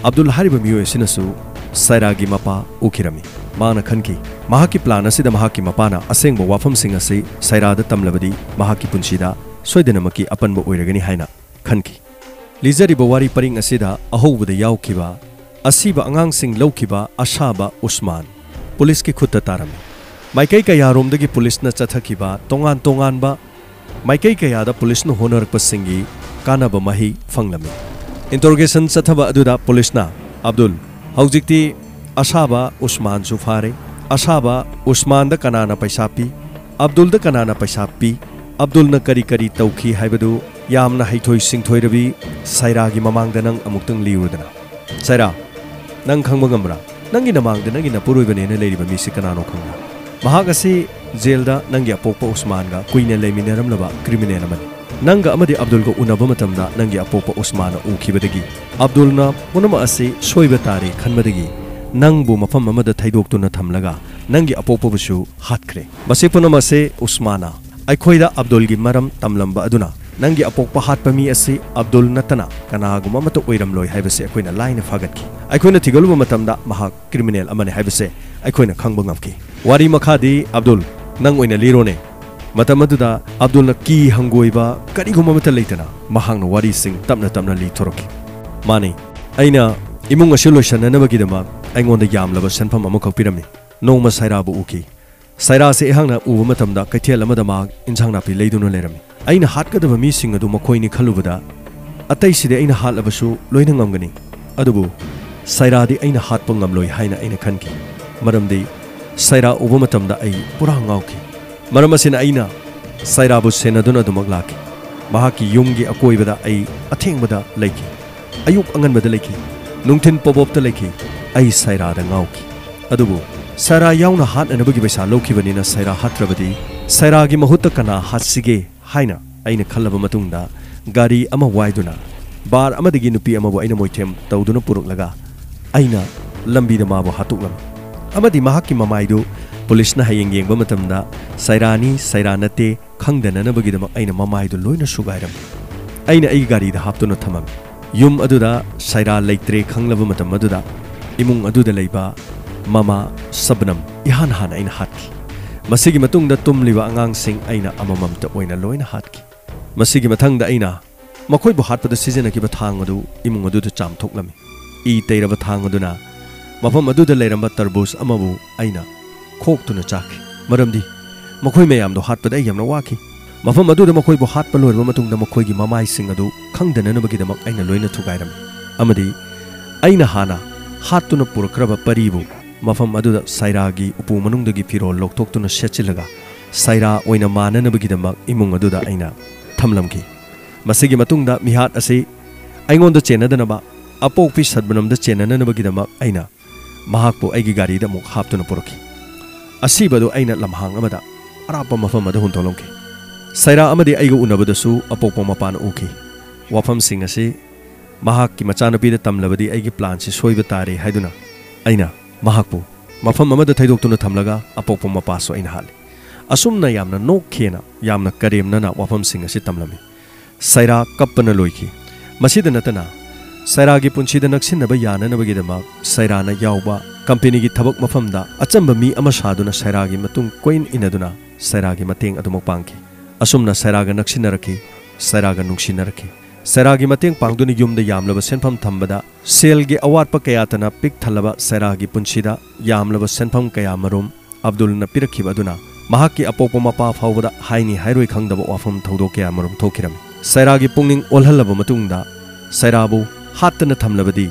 ꯑꯕꯗꯨꯜ ꯍꯥꯏꯔꯤꯕ ꯃꯤꯑꯣꯏ ꯑꯁꯤꯅꯁꯨ ꯁꯥꯏꯔꯥꯒꯤ ꯃꯄꯥ ꯎꯈꯤꯔꯝꯃꯤ꯫ ꯃꯍꯥꯛꯅ ꯈꯟꯈꯤ, ꯃꯍꯥꯛꯀꯤ ꯄ꯭ꯂꯥꯟ ꯑꯁꯤꯗ ꯃꯍꯥꯛꯀꯤ ꯃꯄꯥꯅ ꯑꯁꯦꯡꯕ ꯋꯥꯐꯝꯁꯤꯡ ꯑꯁꯤ ꯁꯥꯏꯔꯥꯗ ꯇꯝꯂꯕꯗꯤ ꯃꯍꯥꯛꯀꯤ ꯄꯨꯟꯁꯤꯗ ꯁꯣꯏꯗꯅꯃꯛꯀꯤ ꯑꯄꯟꯕ ꯑꯣꯏꯔꯒꯅꯤ ꯍꯥꯏꯅ ꯈꯟꯈꯤ꯫ ꯂꯤꯖꯔꯤꯕ ꯋꯥꯔꯤ ꯄꯔꯤꯡ ꯑꯁꯤꯗ ꯑꯍꯧꯕꯗ ꯌꯥꯎꯈꯤꯕ ꯑꯁꯤꯕ ꯑꯉꯥꯡꯁꯤꯡ ꯂꯧꯈꯤꯕ ꯑꯁꯥꯕ ꯎꯁꯃꯥꯟ ꯄꯨꯂꯤꯁꯀꯤ ꯈꯨꯠꯇ ꯇꯥꯔꯝꯃꯤ꯫ ꯃꯥꯏꯀꯩ ꯀꯌꯥꯔꯣꯝꯗꯒꯤ ꯄꯨꯂꯤꯁꯅ ꯆꯠꯊꯈꯤꯕ ꯇꯣꯉꯥꯟ ꯇꯣꯉꯥꯟꯕ ꯃꯥꯏꯀꯩ ꯀꯌꯥꯗ ꯄꯨꯂꯤꯁꯅ ꯍꯣꯠꯅꯔꯛꯄꯁꯤꯡꯒꯤ ꯀꯥꯟꯅꯕ ꯃꯍꯩ ꯐꯪꯂꯝꯃꯤ꯫ ꯏꯟꯇꯔꯣꯒꯦꯁꯟ ꯆꯠꯊꯕ ꯑꯗꯨꯗ ꯄꯨꯂꯤꯁꯅ, "ꯑꯕꯗꯨꯜ, ꯍꯧꯖꯤꯛꯇꯤ ꯑꯁꯥꯕ ꯎꯁꯃꯥꯟꯁꯨ ꯐꯥꯔꯦ꯫ ꯑꯁꯥꯕ ꯎꯁꯃꯥꯟꯗ ꯀꯅꯥꯅ ꯄꯩꯁꯥ ꯄꯤ? ꯑꯕꯗꯨꯜꯗ ꯀꯅꯥꯅ ꯄꯩꯁꯥ ꯄꯤ? ꯑꯕꯗꯨꯜꯅ ꯀꯔꯤ ꯀꯔꯤ ꯇꯧꯈꯤ ꯍꯥꯏꯕꯗꯨ ꯌꯥꯝꯅ ꯍꯩꯊꯣꯏ ꯁꯤꯡꯊꯣꯏꯔꯕꯤ ꯁꯥꯏꯔꯥꯒꯤ ꯃꯃꯥꯡꯗ ꯅꯪ ꯑꯃꯨꯛꯇꯪ ꯂꯤꯌꯨꯗꯅ꯫ ꯁꯥꯏꯔꯥ, ꯅꯪ ꯈꯪꯕ ꯉꯝꯕ꯭ꯔꯥ? ꯅꯪꯒꯤ ꯅꯃꯥꯡꯗ ꯅꯪꯒꯤ ꯅꯄꯨꯔꯣꯏꯕꯅꯦꯅ ꯂꯩꯔꯤꯕ ꯃꯤꯁꯤ ꯀꯅꯥꯅꯣ ꯈꯪꯕ꯭ꯔꯥ? ꯃꯍꯥꯛ ꯑꯁꯤ ꯖꯦꯜꯗ ꯅꯪꯒꯤ ꯑꯄꯣꯛꯄ ꯎꯁꯃꯥꯟꯒ ꯀꯨꯏꯅ ꯂꯩꯃꯤꯟꯅꯔꯝꯂꯕ ꯀ꯭ꯔꯤꯃꯤꯅꯦꯜ ꯑꯃꯅꯤ꯫ ꯅꯪꯒ ꯑꯃꯗꯤ ꯑꯕꯗꯨꯜꯒ ꯎꯅꯕ ꯃꯇꯝꯗ ꯅꯪꯒꯤ ꯑꯄꯣꯛꯄ ꯎꯁꯃꯥꯟꯅ ꯎꯈꯤꯕꯗꯒꯤ ꯑꯕꯗꯨꯜꯅ ꯄꯨꯝꯅꯃꯛ ꯑꯁꯤ ꯁꯣꯏꯕ ꯇꯥꯔꯦ ꯈꯟꯕꯗꯒꯤ ꯅꯪꯕꯨ ꯃꯐꯝ ꯑꯃꯗ ꯊꯩꯗꯣꯛꯇꯨꯅ ꯊꯝꯂꯒ ꯅꯪꯒꯤ ꯑꯄꯣꯛꯄꯕꯨꯁꯨ ꯍꯥꯠꯈ꯭ꯔꯦ꯫ ꯃꯁꯤ ꯄꯨꯝꯅꯃꯛ ꯑꯁꯤ ꯎꯁꯃꯥꯟꯅ ꯑꯩꯈꯣꯏꯗ ꯑꯕꯗꯨꯜꯒꯤ ꯃꯔꯝ ꯇꯝꯂꯝꯕ ꯑꯗꯨꯅ ꯅꯪꯒꯤ ꯑꯄꯣꯛꯄ ꯍꯥꯠꯄ ꯃꯤ ꯑꯁꯤ ꯑꯕꯗꯨꯜ ꯅꯠꯇꯅ ꯀꯅꯥꯒꯨꯝꯕ ꯑꯃꯠꯇ ꯑꯣꯏꯔꯝꯂꯣꯏ ꯍꯥꯏꯕꯁꯤ ꯑꯩꯈꯣꯏꯅ ꯂꯥꯏꯅ ꯐꯥꯒꯠꯈꯤ꯫ ꯑꯩꯈꯣꯏꯅ ꯊꯤꯒꯠꯂꯨꯕ ꯃꯇꯝꯗ ꯃꯍꯥꯛ ꯀ꯭ꯔꯤꯃꯤꯅꯦꯜ ꯑꯃꯅꯤ ꯍꯥꯏꯕꯁꯦ ꯑꯩꯈꯣꯏꯅ ꯈꯪꯕ ꯉꯝꯈꯤ꯫ ꯋꯥꯔꯤ ꯃꯈꯥꯗꯤ ꯑꯕꯗꯨꯜ, ꯅꯪ ꯑꯣꯏꯅ ꯂꯤꯔꯣꯅꯦ꯫ ꯃꯇꯝ ꯑꯗꯨꯗ ꯑꯕꯗꯨꯜꯅ ꯀꯤ ꯍꯪꯒꯣꯏꯕ ꯀꯔꯤꯒꯨꯝꯕ ꯑꯃꯠꯇ ꯂꯩꯇꯅ ꯃꯍꯥꯛꯅ ꯋꯥꯔꯤꯁꯤꯡ ꯇꯞꯅ ꯇꯞꯅ ꯂꯤꯊꯣꯔꯛꯈꯤ꯫ ꯃꯥꯅꯤ, ꯑꯩꯅ ꯏꯃꯨꯡ ꯑꯁꯤ ꯂꯣꯏꯁꯤꯟꯅꯅꯕꯒꯤꯗꯃꯛ ꯑꯩꯉꯣꯟꯗ ꯌꯥꯝꯂꯕ ꯁꯦꯟꯐꯝ ꯑꯃꯈꯛ ꯄꯤꯔꯝꯃꯤ꯫ ꯅꯣꯡꯃ ꯁꯥꯏꯔꯥꯕꯨ ꯎꯈꯤ꯫ ꯁꯥꯏꯔꯥꯁꯦ ꯑꯩꯍꯥꯛꯅ ꯎꯕ ꯃꯇꯝꯗ ꯀꯩꯊꯦꯜ ꯑꯃꯗ ꯃꯍꯥꯛ ꯏꯟꯁꯥꯡ ꯅꯥꯄꯤ ꯂꯩꯗꯨꯅ ꯂꯩꯔꯝꯃꯤ꯫ ꯑꯩꯅ ꯍꯥꯠꯀꯗꯕ ꯃꯤꯁꯤꯡ ꯑꯗꯨ ꯃꯈꯣꯏꯅꯤ ꯈꯜꯂꯨꯕꯗ ꯑꯇꯩꯁꯤꯗꯤ ꯑꯩꯅ ꯍꯥꯠꯂꯕꯁꯨ ꯂꯣꯏꯅ ꯉꯝꯒꯅꯤ, ꯑꯗꯨꯕꯨ ꯁꯥꯏꯔꯥꯗꯤ ꯑꯩꯅ ꯍꯥꯠꯄ ꯉꯝꯂꯣꯏ ꯍꯥꯏꯅ ꯑꯩꯅ ꯈꯟꯈꯤ꯫ ꯃꯔꯝꯗꯤ ꯁꯥꯏꯔꯥ ꯎꯕ ꯃꯇꯝꯗ ꯑꯩ ꯄꯨꯔꯥ ꯉꯥꯎꯈꯤ꯫ ꯃꯔꯝ ꯑꯁꯤꯅ ꯑꯩꯅ ꯁꯥꯏꯔꯥꯕꯨ ꯁꯦꯟꯅꯗꯨꯅ ꯑꯗꯨꯃꯛ ꯂꯥꯛꯈꯤ꯫ ꯃꯍꯥꯛꯀꯤ ꯌꯨꯝꯒꯤ ꯑꯀꯣꯏꯕꯗ ꯑꯩ ꯑꯊꯦꯡꯕꯗ ꯂꯩꯈꯤ꯫ ꯑꯌꯨꯛ ꯑꯉꯟꯕꯗ ꯂꯩꯈꯤ꯫ ꯅꯨꯡꯊꯤꯟ ꯄꯣꯕꯣꯞꯇ ꯂꯩꯈꯤ꯫ ꯑꯩ ꯁꯥꯏꯔꯥꯗ ꯉꯥꯎꯈꯤ꯫ ꯑꯗꯨꯕꯨ ꯁꯥꯏꯔꯥ ꯌꯥꯎꯅ ꯍꯥꯠꯅꯅꯕꯒꯤ ꯄꯩꯁꯥ ꯂꯧꯈꯤꯕꯅꯤꯅ ꯁꯥꯏꯔꯥ ꯍꯥꯠꯇ꯭ꯔꯕꯗꯤ ꯁꯥꯏꯔꯥꯒꯤ ꯃꯍꯨꯠꯇ ꯀꯅꯥ ꯍꯥꯠꯁꯤꯒꯦ ꯍꯥꯏꯅ ꯑꯩꯅ ꯈꯜꯂꯕ ꯃꯇꯨꯡꯗ ꯒꯥꯔꯤ ꯑꯃ ꯋꯥꯏꯗꯨꯅ ꯕꯥꯔ ꯑꯃꯗꯒꯤ ꯅꯨꯄꯤ ꯑꯃꯕꯨ ꯑꯩꯅ ꯃꯣꯏꯊꯦꯝ ꯇꯧꯗꯨꯅ ꯄꯨꯔꯛꯂꯒ ꯑꯩꯅ ꯂꯝꯕꯤꯗ ꯃꯥꯕꯨ ꯍꯥꯠꯇꯣꯛꯂꯝꯃꯤ꯫ ꯑꯃꯗꯤ ꯃꯍꯥꯛꯀꯤ ꯃꯃꯥꯏꯗꯨ ꯄꯨꯂꯤꯁꯅ ꯍꯌꯦꯡ ꯌꯦꯡꯕ ꯃꯇꯝꯗ ꯁꯥꯏꯔꯥꯅꯤ, ꯁꯥꯏꯔꯥ ꯅꯠꯇꯦ ꯈꯪꯗꯅꯅꯕꯒꯤꯗꯃꯛ ꯑꯩꯅ ꯃꯃꯥꯏꯗꯨ ꯂꯣꯏꯅ ꯁꯨꯒꯥꯏꯔꯝꯃꯤ꯫ ꯑꯩꯅ ꯑꯩꯒꯤ ꯒꯥꯔꯤꯗ ꯍꯥꯞꯇꯨꯅ ꯊꯝꯃꯝꯃꯤ꯫ ꯌꯨꯝ ꯑꯗꯨꯗ ꯁꯥꯏꯔꯥ ꯂꯩꯇ꯭ꯔꯦ ꯈꯪꯂꯕ ꯃꯇꯝ ꯑꯗꯨꯗ ꯏꯃꯨꯡ ꯑꯗꯨꯗ ꯂꯩꯕ ꯃꯃꯥ ꯁꯕꯅꯝ ꯏꯍꯥꯟ ꯍꯥꯟꯅ ꯑꯩꯅ ꯍꯥꯠꯈꯤ꯫ ꯃꯁꯤꯒꯤ ꯃꯇꯨꯡꯗ ꯇꯨꯝꯂꯤꯕ ꯑꯉꯥꯡꯁꯤꯡ ꯑꯩꯅ ꯑꯃꯃꯝꯇ ꯑꯣꯏꯅ ꯂꯣꯏꯅ ꯍꯥꯠꯈꯤ꯫ ꯃꯁꯤꯒꯤ ꯃꯊꯪꯗ ꯑꯩꯅ ꯃꯈꯣꯏꯕꯨ ꯍꯥꯠꯄꯗ ꯁꯤꯖꯤꯟꯅꯈꯤꯕ ꯊꯥꯡ ꯑꯗꯨ ꯏꯃꯨꯡ ꯑꯗꯨꯗ ꯆꯥꯝꯊꯣꯛꯂꯝꯃꯤ꯫ ꯏ ꯇꯩꯔꯕ ꯊꯥꯡ ꯑꯗꯨꯅ ꯃꯐꯝ ꯑꯗꯨꯗ ꯂꯩꯔꯝꯕ ꯇꯔꯕꯨꯖ ꯑꯃꯕꯨ ꯑꯩꯅ ꯈꯣꯛꯇꯨꯅ ꯆꯥꯈꯤ, ꯃꯔꯝꯗꯤ ꯃꯈꯣꯏ ꯃꯌꯥꯝꯗꯣ ꯍꯥꯠꯄꯗ ꯑꯩ ꯌꯥꯝꯅ ꯋꯥꯈꯤ꯫ ꯃꯐꯝ ꯑꯗꯨꯗ ꯃꯈꯣꯏꯕꯨ ꯍꯥꯠꯄ ꯂꯣꯏꯔꯕ ꯃꯇꯨꯡꯗ ꯃꯈꯣꯏꯒꯤ ꯃꯃꯥꯏꯁꯤꯡ ꯑꯗꯨ ꯈꯪꯗꯅꯅꯕꯒꯤꯗꯃꯛ ꯑꯩꯅ ꯂꯣꯏꯅ ꯊꯨꯒꯥꯏꯔꯝꯃꯤ, ꯑꯃꯗꯤ ꯑꯩꯅ ꯍꯥꯟꯅ ꯍꯥꯠꯇꯨꯅ ꯄꯨꯔꯛꯈ꯭ꯔꯕ ꯄꯔꯤꯕꯨ ꯃꯐꯝ ꯑꯗꯨꯗ ꯁꯥꯏꯔꯥꯒꯤ ꯎꯄꯨ ꯃꯅꯨꯡꯗꯒꯤ ꯐꯤꯔꯣꯜ ꯂꯧꯊꯣꯛꯇꯨꯅ ꯁꯦꯠꯆꯤꯜꯂꯒ ꯁꯥꯏꯔꯥ ꯑꯣꯏꯅ ꯃꯥꯟꯅꯅꯕꯒꯤꯗꯃꯛ ꯏꯃꯨꯡ ꯑꯗꯨꯗ ꯑꯩꯅ ꯊꯝꯂꯝꯈꯤ꯫ ꯃꯁꯤꯒꯤ ꯃꯇꯨꯡꯗ ꯃꯤꯍꯥꯠ ꯑꯁꯤ ꯑꯩꯉꯣꯟꯗ ꯆꯦꯟꯅꯗꯅꯕ ꯑꯄꯣꯛꯄꯤ ꯁꯗꯕꯅꯝꯗ ꯆꯦꯟꯅꯅꯕꯒꯤꯗꯃꯛ ꯑꯩꯅ ꯃꯍꯥꯛꯄꯨ ꯑꯩꯒꯤ ꯒꯥꯔꯤꯗ ꯑꯃꯨꯛ ꯍꯥꯞꯇꯨꯅ ꯄꯨꯔꯛꯈꯤ꯫ ꯑꯁꯤꯕꯗꯨ ꯑꯩꯅ ꯂꯝꯍꯥꯡ ꯑꯃꯗ ꯑꯔꯥꯞꯄ ꯃꯐꯝ ꯑꯃꯗ ꯍꯨꯟꯗꯣꯛꯂꯝꯈꯤ꯫ ꯁꯥꯏꯔꯥ ꯑꯃꯗꯤ ꯑꯩꯒ ꯎꯅꯕꯗꯁꯨ ꯑꯄꯣꯛꯄ ꯃꯄꯥꯅ ꯎꯈꯤ꯫ ꯋꯥꯐꯝꯁꯤꯡ ꯑꯁꯤ ꯃꯍꯥꯛꯀꯤ ꯃꯆꯥꯅꯨꯄꯤꯗ ꯇꯝꯂꯕꯗꯤ ꯑꯩꯒꯤ ꯄ꯭ꯂꯥꯟꯁꯤ ꯁꯣꯏꯕ ꯇꯥꯔꯦ ꯍꯥꯏꯗꯨꯅ ꯑꯩꯅ ꯃꯍꯥꯛꯄꯨ ꯃꯐꯝ ꯑꯃꯗ ꯊꯩꯗꯣꯛꯇꯨꯅ ꯊꯝꯂꯒ ꯑꯄꯣꯛꯄ ꯃꯄꯥꯁꯨ ꯑꯩꯅ ꯍꯥꯠꯂꯤ꯫ ꯑꯁꯨꯝꯅ ꯌꯥꯝꯅ ꯅꯣꯛꯈꯤꯅ ꯌꯥꯝꯅ ꯀꯔꯦꯝꯅꯅ ꯋꯥꯐꯝꯁꯤꯡ ꯑꯁꯤ ꯇꯝꯂꯝꯃꯤ꯫ ꯁꯥꯏꯔꯥ ꯀꯞꯄꯅ ꯂꯣꯏꯈꯤ꯫ ꯃꯁꯤꯗ ꯅꯠꯇꯅ ꯁꯥꯏꯔꯥꯒꯤ ꯄꯨꯟꯁꯤꯗ ꯅꯛꯁꯤꯟꯅꯕ ꯌꯥꯅꯅꯕꯒꯤꯗꯃꯛ ꯁꯥꯏꯔꯥꯅ ꯌꯥꯎꯕ ꯀꯝꯄꯦꯅꯤꯒꯤ ꯊꯕꯛ ꯃꯐꯝꯗ ꯑꯆꯝꯕ ꯃꯤ ꯑꯃ ꯁꯥꯗꯨꯅ ꯁꯥꯏꯔꯥꯒꯤ ꯃꯇꯨꯡ ꯀꯣꯏꯟ ꯏꯟꯅꯗꯨꯅ ꯁꯥꯏꯔꯥꯒꯤ ꯃꯇꯦꯡ ꯑꯗꯨꯃꯛ ꯄꯥꯡꯈꯤ꯫ ꯑꯁꯨꯝꯅ ꯁꯥꯏꯔꯥꯒ ꯅꯛꯁꯤꯟꯅꯔꯛꯈꯤ, ꯁꯥꯏꯔꯥꯒ ꯅꯨꯡꯁꯤꯅꯔꯛꯈꯤ꯫ ꯁꯥꯏꯔꯥꯒꯤ ꯃꯇꯦꯡ ꯄꯥꯡꯗꯨꯅ ꯌꯨꯝꯗ ꯌꯥꯝꯂꯕ ꯁꯦꯟꯐꯝ ꯊꯝꯕꯗ ꯁꯦꯜꯒꯤ ꯑꯋꯥꯠꯄ ꯀꯌꯥꯇꯅ ꯄꯤꯛ ꯊꯜꯂꯕ ꯁꯥꯏꯔꯥꯒꯤ ꯄꯨꯟꯁꯤꯗ ꯌꯥꯝꯂꯕ ꯁꯦꯟꯐꯝ ꯀꯌꯥ ꯃꯔꯨꯝ ꯑꯕꯗꯨꯜꯅ ꯄꯤꯔꯛꯈꯤꯕ ꯑꯗꯨꯅ ꯃꯍꯥꯛꯀꯤ ꯑꯄꯣꯛꯄ ꯃꯄꯥ ꯐꯥꯎꯕꯗ ꯍꯥꯏꯅꯤ ꯍꯥꯏꯔꯣꯏ ꯈꯪꯗꯕ ꯋꯥꯐꯝ ꯊꯧꯗꯣꯛ ꯀꯌꯥ ꯃꯔꯨꯝ ꯊꯣꯛꯈꯤꯔꯝꯃꯤ꯫ ꯁꯥꯏꯔꯥꯒꯤ ꯄꯨꯛꯅꯤꯡ ꯑꯣꯜꯍꯜꯂꯕ ꯃꯇꯨꯡꯗ ꯁꯥꯏꯔꯥꯕꯨ ꯍꯥꯠꯇꯅ ꯊꯝꯂꯕꯗꯤ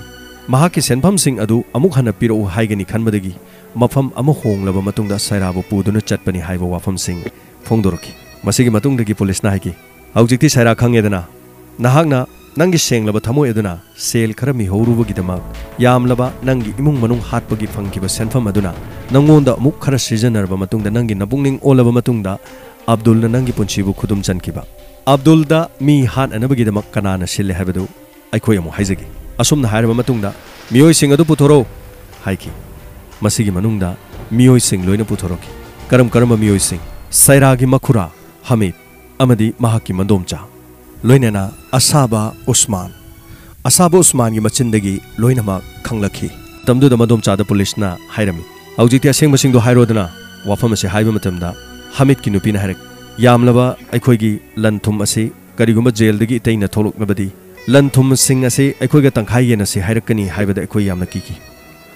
ꯃꯍꯥꯛꯀꯤ ꯁꯦꯟꯐꯝꯁꯤꯡ ꯑꯗꯨ ꯑꯃꯨꯛ ꯍꯟꯅ ꯄꯤꯔꯛꯎ ꯍꯥꯏꯒꯅꯤ ꯈꯟꯕꯗꯒꯤ ꯃꯐꯝ ꯑꯃ ꯍꯣꯡꯂꯕ ꯃꯇꯨꯡꯗ ꯁꯥꯏꯔꯥꯕꯨ ꯄꯨꯗꯨꯅ ꯆꯠꯄꯅꯤ ꯍꯥꯏꯕ ꯋꯥꯐꯝꯁꯤꯡ ꯐꯣꯡꯗꯣꯔꯛꯈꯤ꯫ ꯃꯁꯤꯒꯤ ꯃꯇꯨꯡꯗꯒꯤ ꯄꯨꯂꯤꯁꯅ ꯍꯥꯏꯈꯤ, "ꯍꯧꯖꯤꯛꯇꯤ ꯁꯥꯏꯔꯥ ꯈꯪꯉꯦꯗꯅ, ꯅꯍꯥꯛꯅ ꯅꯪꯒꯤ ꯁꯦꯡꯂꯕ ꯊꯃꯣꯏ ꯑꯗꯨꯅ ꯁꯦꯜ ꯈꯔ ꯃꯤꯍꯧꯔꯨꯕꯒꯤꯗꯃꯛ ꯌꯥꯝꯂꯕ ꯅꯪꯒꯤ ꯏꯃꯨꯡ ꯃꯅꯨꯡ ꯍꯥꯠꯄꯒꯤ ꯐꯪꯈꯤꯕ ꯁꯦꯟꯐꯝ ꯑꯗꯨꯅ ꯅꯪꯉꯣꯟꯗ ꯑꯃꯨꯛ ꯈꯔ ꯁꯤꯖꯤꯟꯅꯔꯕ ꯃꯇꯨꯡꯗ ꯅꯪꯒꯤ ꯅꯄꯨꯛꯅꯤꯡ ꯑꯣꯜꯂꯕ ꯃꯇꯨꯡꯗ ꯑꯕꯗꯨꯜꯅ ꯅꯪꯒꯤ ꯄꯨꯟꯁꯤꯕꯨ ꯈꯨꯗꯨꯝ ꯆꯟꯈꯤꯕ꯫ ꯑꯕꯗꯨꯜꯗ ꯃꯤ ꯍꯥꯠꯅꯅꯕꯒꯤꯗꯃꯛ ꯀꯅꯥꯅ ꯁꯤꯜꯂꯦ ꯍꯥꯏꯕꯗꯨ ꯑꯩꯈꯣꯏ ꯑꯃꯨꯛ ꯍꯥꯏꯖꯒꯦ꯫ ꯑꯁꯨꯝꯅ ꯍꯥꯏꯔꯕ ꯃꯇꯨꯡꯗ ꯃꯤꯑꯣꯏꯁꯤꯡ ꯑꯗꯨ ꯄꯨꯊꯣꯔꯛꯎ" ꯍꯥꯏꯈꯤ꯫ ꯃꯁꯤꯒꯤ ꯃꯅꯨꯡꯗ ꯃꯤꯑꯣꯏꯁꯤꯡ ꯂꯣꯏꯅ ꯄꯨꯊꯣꯔꯛꯈꯤ꯫ ꯀꯔꯝ ꯀꯔꯝꯕ ꯃꯤꯑꯣꯏꯁꯤꯡ? ꯁꯥꯏꯔꯥꯒꯤ ꯃꯈꯨꯔꯥ ꯍꯃꯤꯗ ꯑꯃꯗꯤ ꯃꯍꯥꯛꯀꯤ ꯃꯗꯣꯝꯆꯥ, ꯂꯣꯏꯅꯅ ꯑꯁꯥꯕ ꯎꯁꯃꯥꯟ꯫ ꯑꯁꯥꯕ ꯎꯁꯃꯥꯟꯒꯤ ꯃꯆꯤꯟꯗꯒꯤ ꯂꯣꯏꯅꯃꯛ ꯈꯪꯂꯛꯈꯤ꯫ ꯃꯇꯝꯗꯨꯗ ꯃꯗꯣꯝꯆꯥꯗ ꯄꯨꯂꯤꯁꯅ ꯍꯥꯏꯔꯝꯃꯤ, "ꯍꯧꯖꯤꯛꯇꯤ ꯑꯁꯦꯡꯕꯁꯤꯡꯗꯣ ꯍꯥꯏꯔꯣꯗꯅ?" ꯋꯥꯐꯝ ꯑꯁꯤ ꯍꯥꯏꯕ ꯃꯇꯝꯗ ꯍꯃꯤꯗꯀꯤ ꯅꯨꯄꯤꯅ ꯍꯥꯏꯔꯛ, "ꯌꯥꯝꯂꯕ ꯑꯩꯈꯣꯏꯒꯤ ꯂꯟ ꯊꯨꯝ ꯑꯁꯤ ꯀꯔꯤꯒꯨꯝꯕ ꯖꯦꯜꯗꯒꯤ ꯏꯇꯩꯅ ꯊꯣꯛꯂꯛꯂꯕꯗꯤ ꯂꯟ ꯊꯨꯝꯁꯤꯡ ꯑꯁꯤ ꯑꯩꯈꯣꯏꯒ ꯇꯪꯈꯥꯏ ꯌꯦꯟꯅꯁꯤ ꯍꯥꯏꯔꯛꯀꯅꯤ ꯍꯥꯏꯕꯗ ꯑꯩꯈꯣꯏ ꯌꯥꯝꯅ ꯀꯤꯈꯤ꯫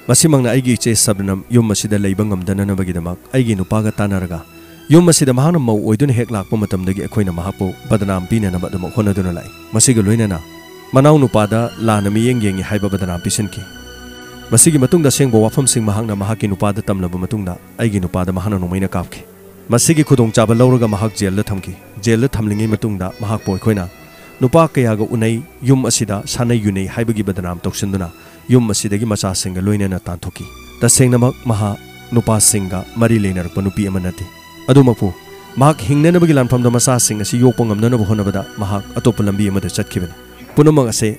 ꯃꯁꯤꯃꯛꯅ ꯑꯩꯒꯤ ꯏꯆꯦ ꯁꯕꯅꯝ ꯌꯨꯝ ꯑꯁꯤꯗ ꯂꯩꯕ ꯉꯝꯗꯅꯅꯕꯒꯤꯗꯃꯛ ꯑꯩꯒꯤ ꯅꯨꯄꯥꯒ ꯇꯥꯟꯅꯔꯒ ꯌꯨꯝ ꯑꯁꯤꯗ ꯃꯍꯥꯛꯅ ꯃꯧ ꯑꯣꯏꯗꯨꯅ ꯍꯦꯛ ꯂꯥꯛꯄ ꯃꯇꯝꯗꯒꯤ ꯑꯩꯈꯣꯏꯅ ꯃꯍꯥꯛꯄꯨ ꯕꯗꯅꯥꯝ ꯄꯤꯅꯅꯕ ꯑꯗꯨꯃꯛ ꯍꯣꯠꯅꯗꯨꯅ ꯂꯥꯛꯏ꯫ ꯃꯁꯤꯒ ꯂꯣꯏꯅꯅ ꯃꯅꯥꯎ ꯅꯨꯄꯥꯗ ꯂꯥꯟꯅ ꯃꯤꯠꯌꯦꯡ ꯌꯦꯡꯉꯤ ꯍꯥꯏꯕ ꯕꯗꯅꯥꯝ ꯄꯤꯁꯤꯟꯈꯤ꯫ ꯃꯁꯤꯒꯤ ꯃꯇꯨꯡꯗ ꯑꯁꯦꯡꯕ ꯋꯥꯐꯝꯁꯤꯡ ꯃꯍꯥꯛꯅ ꯃꯍꯥꯛꯀꯤ ꯅꯨꯄꯥꯗ ꯇꯝꯂꯕ ꯃꯇꯨꯡꯗ ꯑꯩꯒꯤ ꯅꯨꯄꯥꯗ ꯃꯍꯥꯛꯅ ꯅꯣꯡꯃꯩꯅ ꯀꯥꯞꯈꯤ꯫ ꯃꯁꯤꯒꯤ ꯈꯨꯗꯣꯡꯆꯥꯕ ꯂꯧꯔꯒ ꯃꯍꯥꯛ ꯖꯦꯜꯗ ꯊꯝꯈꯤ꯫ ꯖꯦꯜꯗ ꯊꯝꯂꯤꯉꯩ ꯃꯇꯨꯡꯗ ꯃꯍꯥꯛꯄꯨ ꯑꯩꯈꯣꯏꯅ ꯅꯨꯄꯥ ꯀꯌꯥꯒ ꯎꯅꯩ, ꯌꯨꯝ ꯑꯁꯤꯗ ꯁꯥꯟꯅꯩ ꯌꯨꯅꯩ ꯍꯥꯏꯕꯒꯤ ꯕꯗꯅꯥꯝ ꯇꯧꯁꯤꯟꯗꯨꯅ ꯌꯨꯝ ꯑꯁꯤꯗꯒꯤ ꯃꯆꯥꯁꯤꯡꯒ ꯂꯣꯏꯅꯅ ꯇꯥꯟꯊꯣꯛꯈꯤ꯫ ꯇꯁꯦꯡꯅꯃꯛ ꯃꯍꯥꯛ ꯅꯨꯄꯥꯁꯤꯡꯒ ꯃꯔꯤ ꯂꯩꯅꯔꯛꯄ ꯅꯨꯄꯤ ꯑꯃ ꯅꯠꯇꯦ꯫ ꯑꯗꯨꯃꯛꯄꯨ ꯃꯍꯥꯛ ꯍꯤꯡꯅꯅꯕꯒꯤ ꯂꯥꯟꯐꯝꯗ ꯃꯆꯥꯁꯤꯡ ꯑꯁꯤ ꯌꯣꯛꯄ ꯉꯝꯅꯅꯕ ꯍꯣꯠꯅꯕꯗ ꯃꯍꯥꯛ ꯑꯇꯣꯞꯄ ꯂꯝꯕꯤ ꯑꯃꯗ ꯆꯠꯈꯤꯕꯅꯤ꯫ ꯄꯨꯝꯅꯃꯛ ꯑꯁꯦ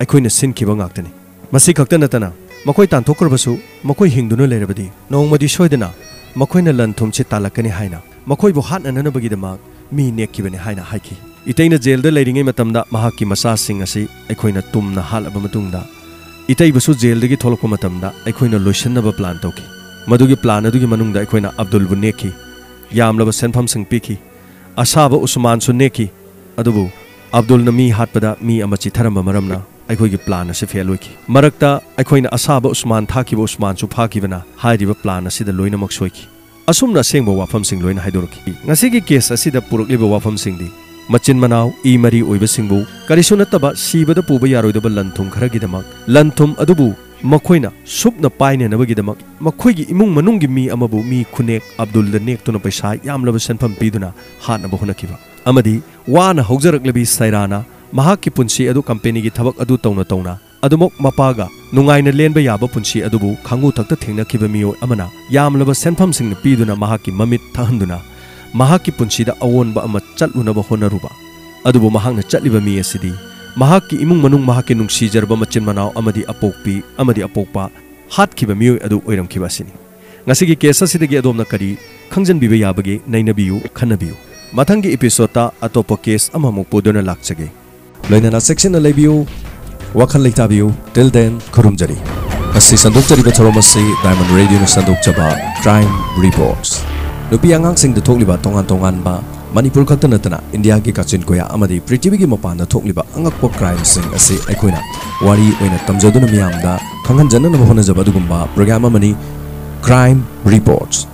ꯑꯩꯈꯣꯏꯅ ꯁꯤꯟꯈꯤꯕ ꯉꯥꯛꯇꯅꯤ꯫ ꯃꯁꯤ ꯈꯛꯇ ꯅꯠꯇꯅ ꯃꯈꯣꯏ ꯇꯥꯟꯊꯣꯛꯈ꯭ꯔꯕꯁꯨ ꯃꯈꯣꯏ ꯍꯤꯡꯗꯨꯅ ꯂꯩꯔꯕꯗꯤ ꯅꯣꯡꯃꯗꯤ ꯁꯣꯏꯗꯅ ꯃꯈꯣꯏꯅ ꯂꯟ ꯊꯨꯝꯁꯤ ꯇꯥꯜꯂꯛꯀꯅꯤ ꯍꯥꯏꯅ ꯃꯈꯣꯏꯕꯨ ꯍꯥꯠꯅꯅꯕꯒꯤꯗꯃꯛ ꯃꯤ ꯅꯦꯛꯈꯤꯕꯅꯤ ꯍꯥꯏꯅ ꯍꯥꯏꯈꯤ꯫ ꯏꯇꯩꯅ ꯖꯦꯜꯗ ꯂꯩꯔꯤꯉꯩ ꯃꯇꯝꯗ ꯃꯍꯥꯛꯀꯤ ꯃꯆꯥꯁꯤꯡ ꯑꯁꯤ ꯑꯩꯈꯣꯏꯅ ꯇꯨꯝꯅ ꯍꯥꯠꯂꯕ ꯃꯇꯨꯡꯗ ꯏꯇꯩꯕꯨꯁꯨ ꯖꯦꯜꯗꯒꯤ ꯊꯣꯛꯂꯛꯄ ꯃꯇꯝꯗ ꯑꯩꯈꯣꯏꯅ ꯂꯣꯏꯁꯤꯟꯅꯕ ꯄ꯭ꯂꯥꯟ ꯇꯧꯈꯤ꯫ ꯃꯗꯨꯒꯤ ꯄ꯭ꯂꯥꯟ ꯑꯗꯨꯒꯤ ꯃꯅꯨꯡꯗ ꯑꯩꯈꯣꯏꯅ ꯑꯕꯗꯨꯜꯕꯨ ꯅꯦꯛꯈꯤ, ꯌꯥꯝꯂꯕ ꯁꯦꯟꯐꯝꯁꯤꯡ ꯄꯤꯈꯤ, ꯑꯁꯥꯕ ꯎꯁꯃꯥꯟꯁꯨ ꯅꯦꯛꯈꯤ꯫ ꯑꯗꯨꯕꯨ ꯑꯕꯗꯨꯜꯅ ꯃꯤ ꯍꯥꯠꯄꯗ ꯃꯤ ꯑꯃ ꯆꯤꯊꯔꯝꯕ ꯃꯔꯝꯅ ꯑꯩꯈꯣꯏꯒꯤ ꯄ꯭ꯂꯥꯟ ꯑꯁꯤ ꯐꯦꯜ ꯑꯣꯏꯈꯤ꯫ ꯃꯔꯛꯇ ꯑꯩꯈꯣꯏꯅ ꯑꯁꯥꯕ ꯎꯁꯃꯥꯟ ꯊꯥꯈꯤꯕ ꯎꯁꯃꯥꯟꯁꯨ ꯐꯥꯈꯤꯕꯅ ꯍꯥꯏꯔꯤꯕ ꯄ꯭ꯂꯥꯟ ꯑꯁꯤꯗ ꯂꯣꯏꯅꯃꯛ ꯁꯣꯏꯈꯤ꯫ ꯑꯁꯨꯝꯅ ꯑꯁꯦꯡꯕ ꯋꯥꯐꯝꯁꯤꯡ ꯂꯣꯏꯅ ꯍꯥꯏꯗꯣꯔꯛꯈꯤ꯫ ꯉꯁꯤꯒꯤ ꯀꯦꯁ ꯑꯁꯤꯗ ꯄꯨꯔꯛꯂꯤꯕ ꯋꯥꯐꯝꯁꯤꯡꯗꯤ ꯃꯆꯤꯟ ꯃꯅꯥꯎ ꯏ ꯃꯔꯤ ꯑꯣꯏꯕꯁꯤꯡꯕꯨ ꯀꯔꯤꯁꯨ ꯅꯠꯇꯕ ꯁꯤꯕꯗ ꯄꯨꯕ ꯌꯥꯔꯣꯏꯗꯕ ꯂꯟ ꯊꯨꯝ ꯈꯔꯒꯤꯗꯃꯛ, ꯂꯟ ꯊꯨꯝ ꯑꯗꯨꯕꯨ ꯃꯈꯣꯏꯅ ꯁꯨꯞꯅ ꯄꯥꯏꯅꯅꯕꯒꯤꯗꯃꯛ ꯃꯈꯣꯏꯒꯤ ꯏꯃꯨꯡ ꯃꯅꯨꯡꯒꯤ ꯃꯤ ꯑꯃꯕꯨ ꯃꯤ ꯈꯨꯅꯦꯛ ꯑꯕꯗꯨꯜꯗ ꯅꯦꯛꯇꯨꯅ ꯄꯩꯁꯥ ꯌꯥꯝꯂꯕ ꯁꯦꯟꯐꯝ ꯄꯤꯗꯨꯅ ꯍꯥꯠꯅꯕ ꯍꯣꯠꯅꯈꯤꯕ ꯑꯃꯗꯤ ꯋꯥꯅ ꯍꯧꯖꯔꯛꯂꯕꯤ ꯁꯥꯏꯔꯥꯅ ꯃꯍꯥꯛꯀꯤ ꯄꯨꯟꯁꯤ ꯑꯗꯨ ꯀꯝꯄꯦꯅꯤꯒꯤ ꯊꯕꯛ ꯑꯗꯨ ꯇꯧꯅ ꯇꯧꯅ ꯑꯗꯨꯃꯛ ꯃꯄꯥꯒ ꯅꯨꯡꯉꯥꯏꯅ ꯂꯦꯟꯕ ꯌꯥꯕ ꯄꯨꯟꯁꯤ ꯑꯗꯨꯕꯨ ꯈꯥꯉꯨ ꯊꯛꯇ ꯊꯦꯡꯅꯈꯤꯕ ꯃꯤꯑꯣꯏ ꯑꯃꯅ ꯌꯥꯝꯂꯕ ꯁꯦꯟꯐꯝꯁꯤꯡꯅ ꯄꯤꯗꯨꯅ ꯃꯍꯥꯛꯀꯤ ꯃꯃꯤꯠ ꯊꯛꯍꯟꯗꯨꯅ ꯃꯍꯥꯛꯀꯤ ꯄꯨꯟꯁꯤꯗ ꯑꯑꯣꯟꯕ ꯑꯃ ꯆꯠꯂꯨꯅꯕ ꯍꯣꯠꯅꯔꯨꯕ꯫ ꯑꯗꯨꯕꯨ ꯃꯍꯥꯛꯅ ꯆꯠꯂꯤꯕ ꯃꯤ ꯑꯁꯤꯗꯤ ꯃꯍꯥꯛꯀꯤ ꯏꯃꯨꯡ ꯃꯅꯨꯡ, ꯃꯍꯥꯛꯀꯤ ꯅꯨꯡꯁꯤꯖꯔꯕ ꯃꯆꯤꯟ ꯃꯅꯥꯎ ꯑꯃꯗꯤ ꯑꯄꯣꯛꯄꯤ ꯑꯃꯗꯤ ꯑꯄꯣꯛꯄ ꯍꯥꯠꯈꯤꯕ ꯃꯤꯑꯣꯏ ꯑꯗꯨ ꯑꯣꯏꯔꯝꯈꯤꯕ ꯑꯁꯤꯅꯤ꯫ ꯉꯁꯤꯒꯤ ꯀꯦꯁ ꯑꯁꯤꯗꯒꯤ ꯑꯗꯣꯝꯅ ꯀꯔꯤ ꯈꯪꯖꯤꯟꯕꯤꯕ ꯌꯥꯕꯒꯦ? ꯅꯩꯅꯕꯤꯌꯨ, ꯈꯟꯅꯕꯤꯌꯨ꯫ ꯃꯊꯪꯒꯤ ꯏꯄꯤꯁꯣꯗꯇ ꯑꯇꯣꯞꯄ ꯀꯦꯁ ꯑꯃꯃꯨꯛ ꯄꯨꯗꯨꯅ ꯂꯥꯛꯆꯒꯦ꯫ ꯂꯣꯏꯅꯅ ꯆꯦꯛꯁꯤꯟꯅ ꯂꯩꯕꯤꯌꯨ, ꯋꯥꯈꯜ ꯂꯩꯇꯥꯕꯤꯌꯨ꯫ Till then, ꯈꯨꯔꯨꯝꯖꯔꯤ꯫ ꯉꯁꯤ ꯁꯟꯗꯣꯛꯆꯔꯤꯕ ꯊꯧꯔꯝ ꯑꯁꯤ Diamond Radio ꯅ ꯁꯟꯗꯣꯛꯆꯕ Crime Reports꯫ ꯅꯨꯄꯤ ꯑꯉꯥꯡꯁꯤꯡꯗ ꯊꯣꯛꯂꯤꯕ ꯇꯣꯉꯥꯟ ꯇꯣꯉꯥꯟꯕ ꯃꯅꯤꯄꯨꯔ ꯈꯛꯇ ꯅꯠꯇꯅ ꯏꯟꯗꯤꯌꯥꯒꯤ ꯀꯥꯆꯤꯟ ꯀꯣꯌꯥ ꯑꯃꯗꯤ ꯄ꯭ꯔꯤꯊꯤꯕꯤꯒꯤ ꯃꯄꯥꯟꯗ ꯊꯣꯛꯂꯤꯕ ꯑꯉꯛꯄ ꯀ꯭ꯔꯥꯏꯝꯁꯤꯡ ꯑꯁꯤ ꯑꯩꯈꯣꯏꯅ ꯋꯥꯔꯤ ꯑꯣꯏꯅ ꯇꯝꯖꯗꯨꯅ ꯃꯤꯌꯥꯝꯗ ꯈꯪꯍꯟꯖꯅꯅꯕ ꯍꯣꯠꯅꯖꯕ ꯑꯗꯨꯒꯨꯝꯕ ꯄ꯭ꯔꯣꯒ꯭ꯔꯥꯝ ꯑꯃꯅꯤ Crime Reports꯫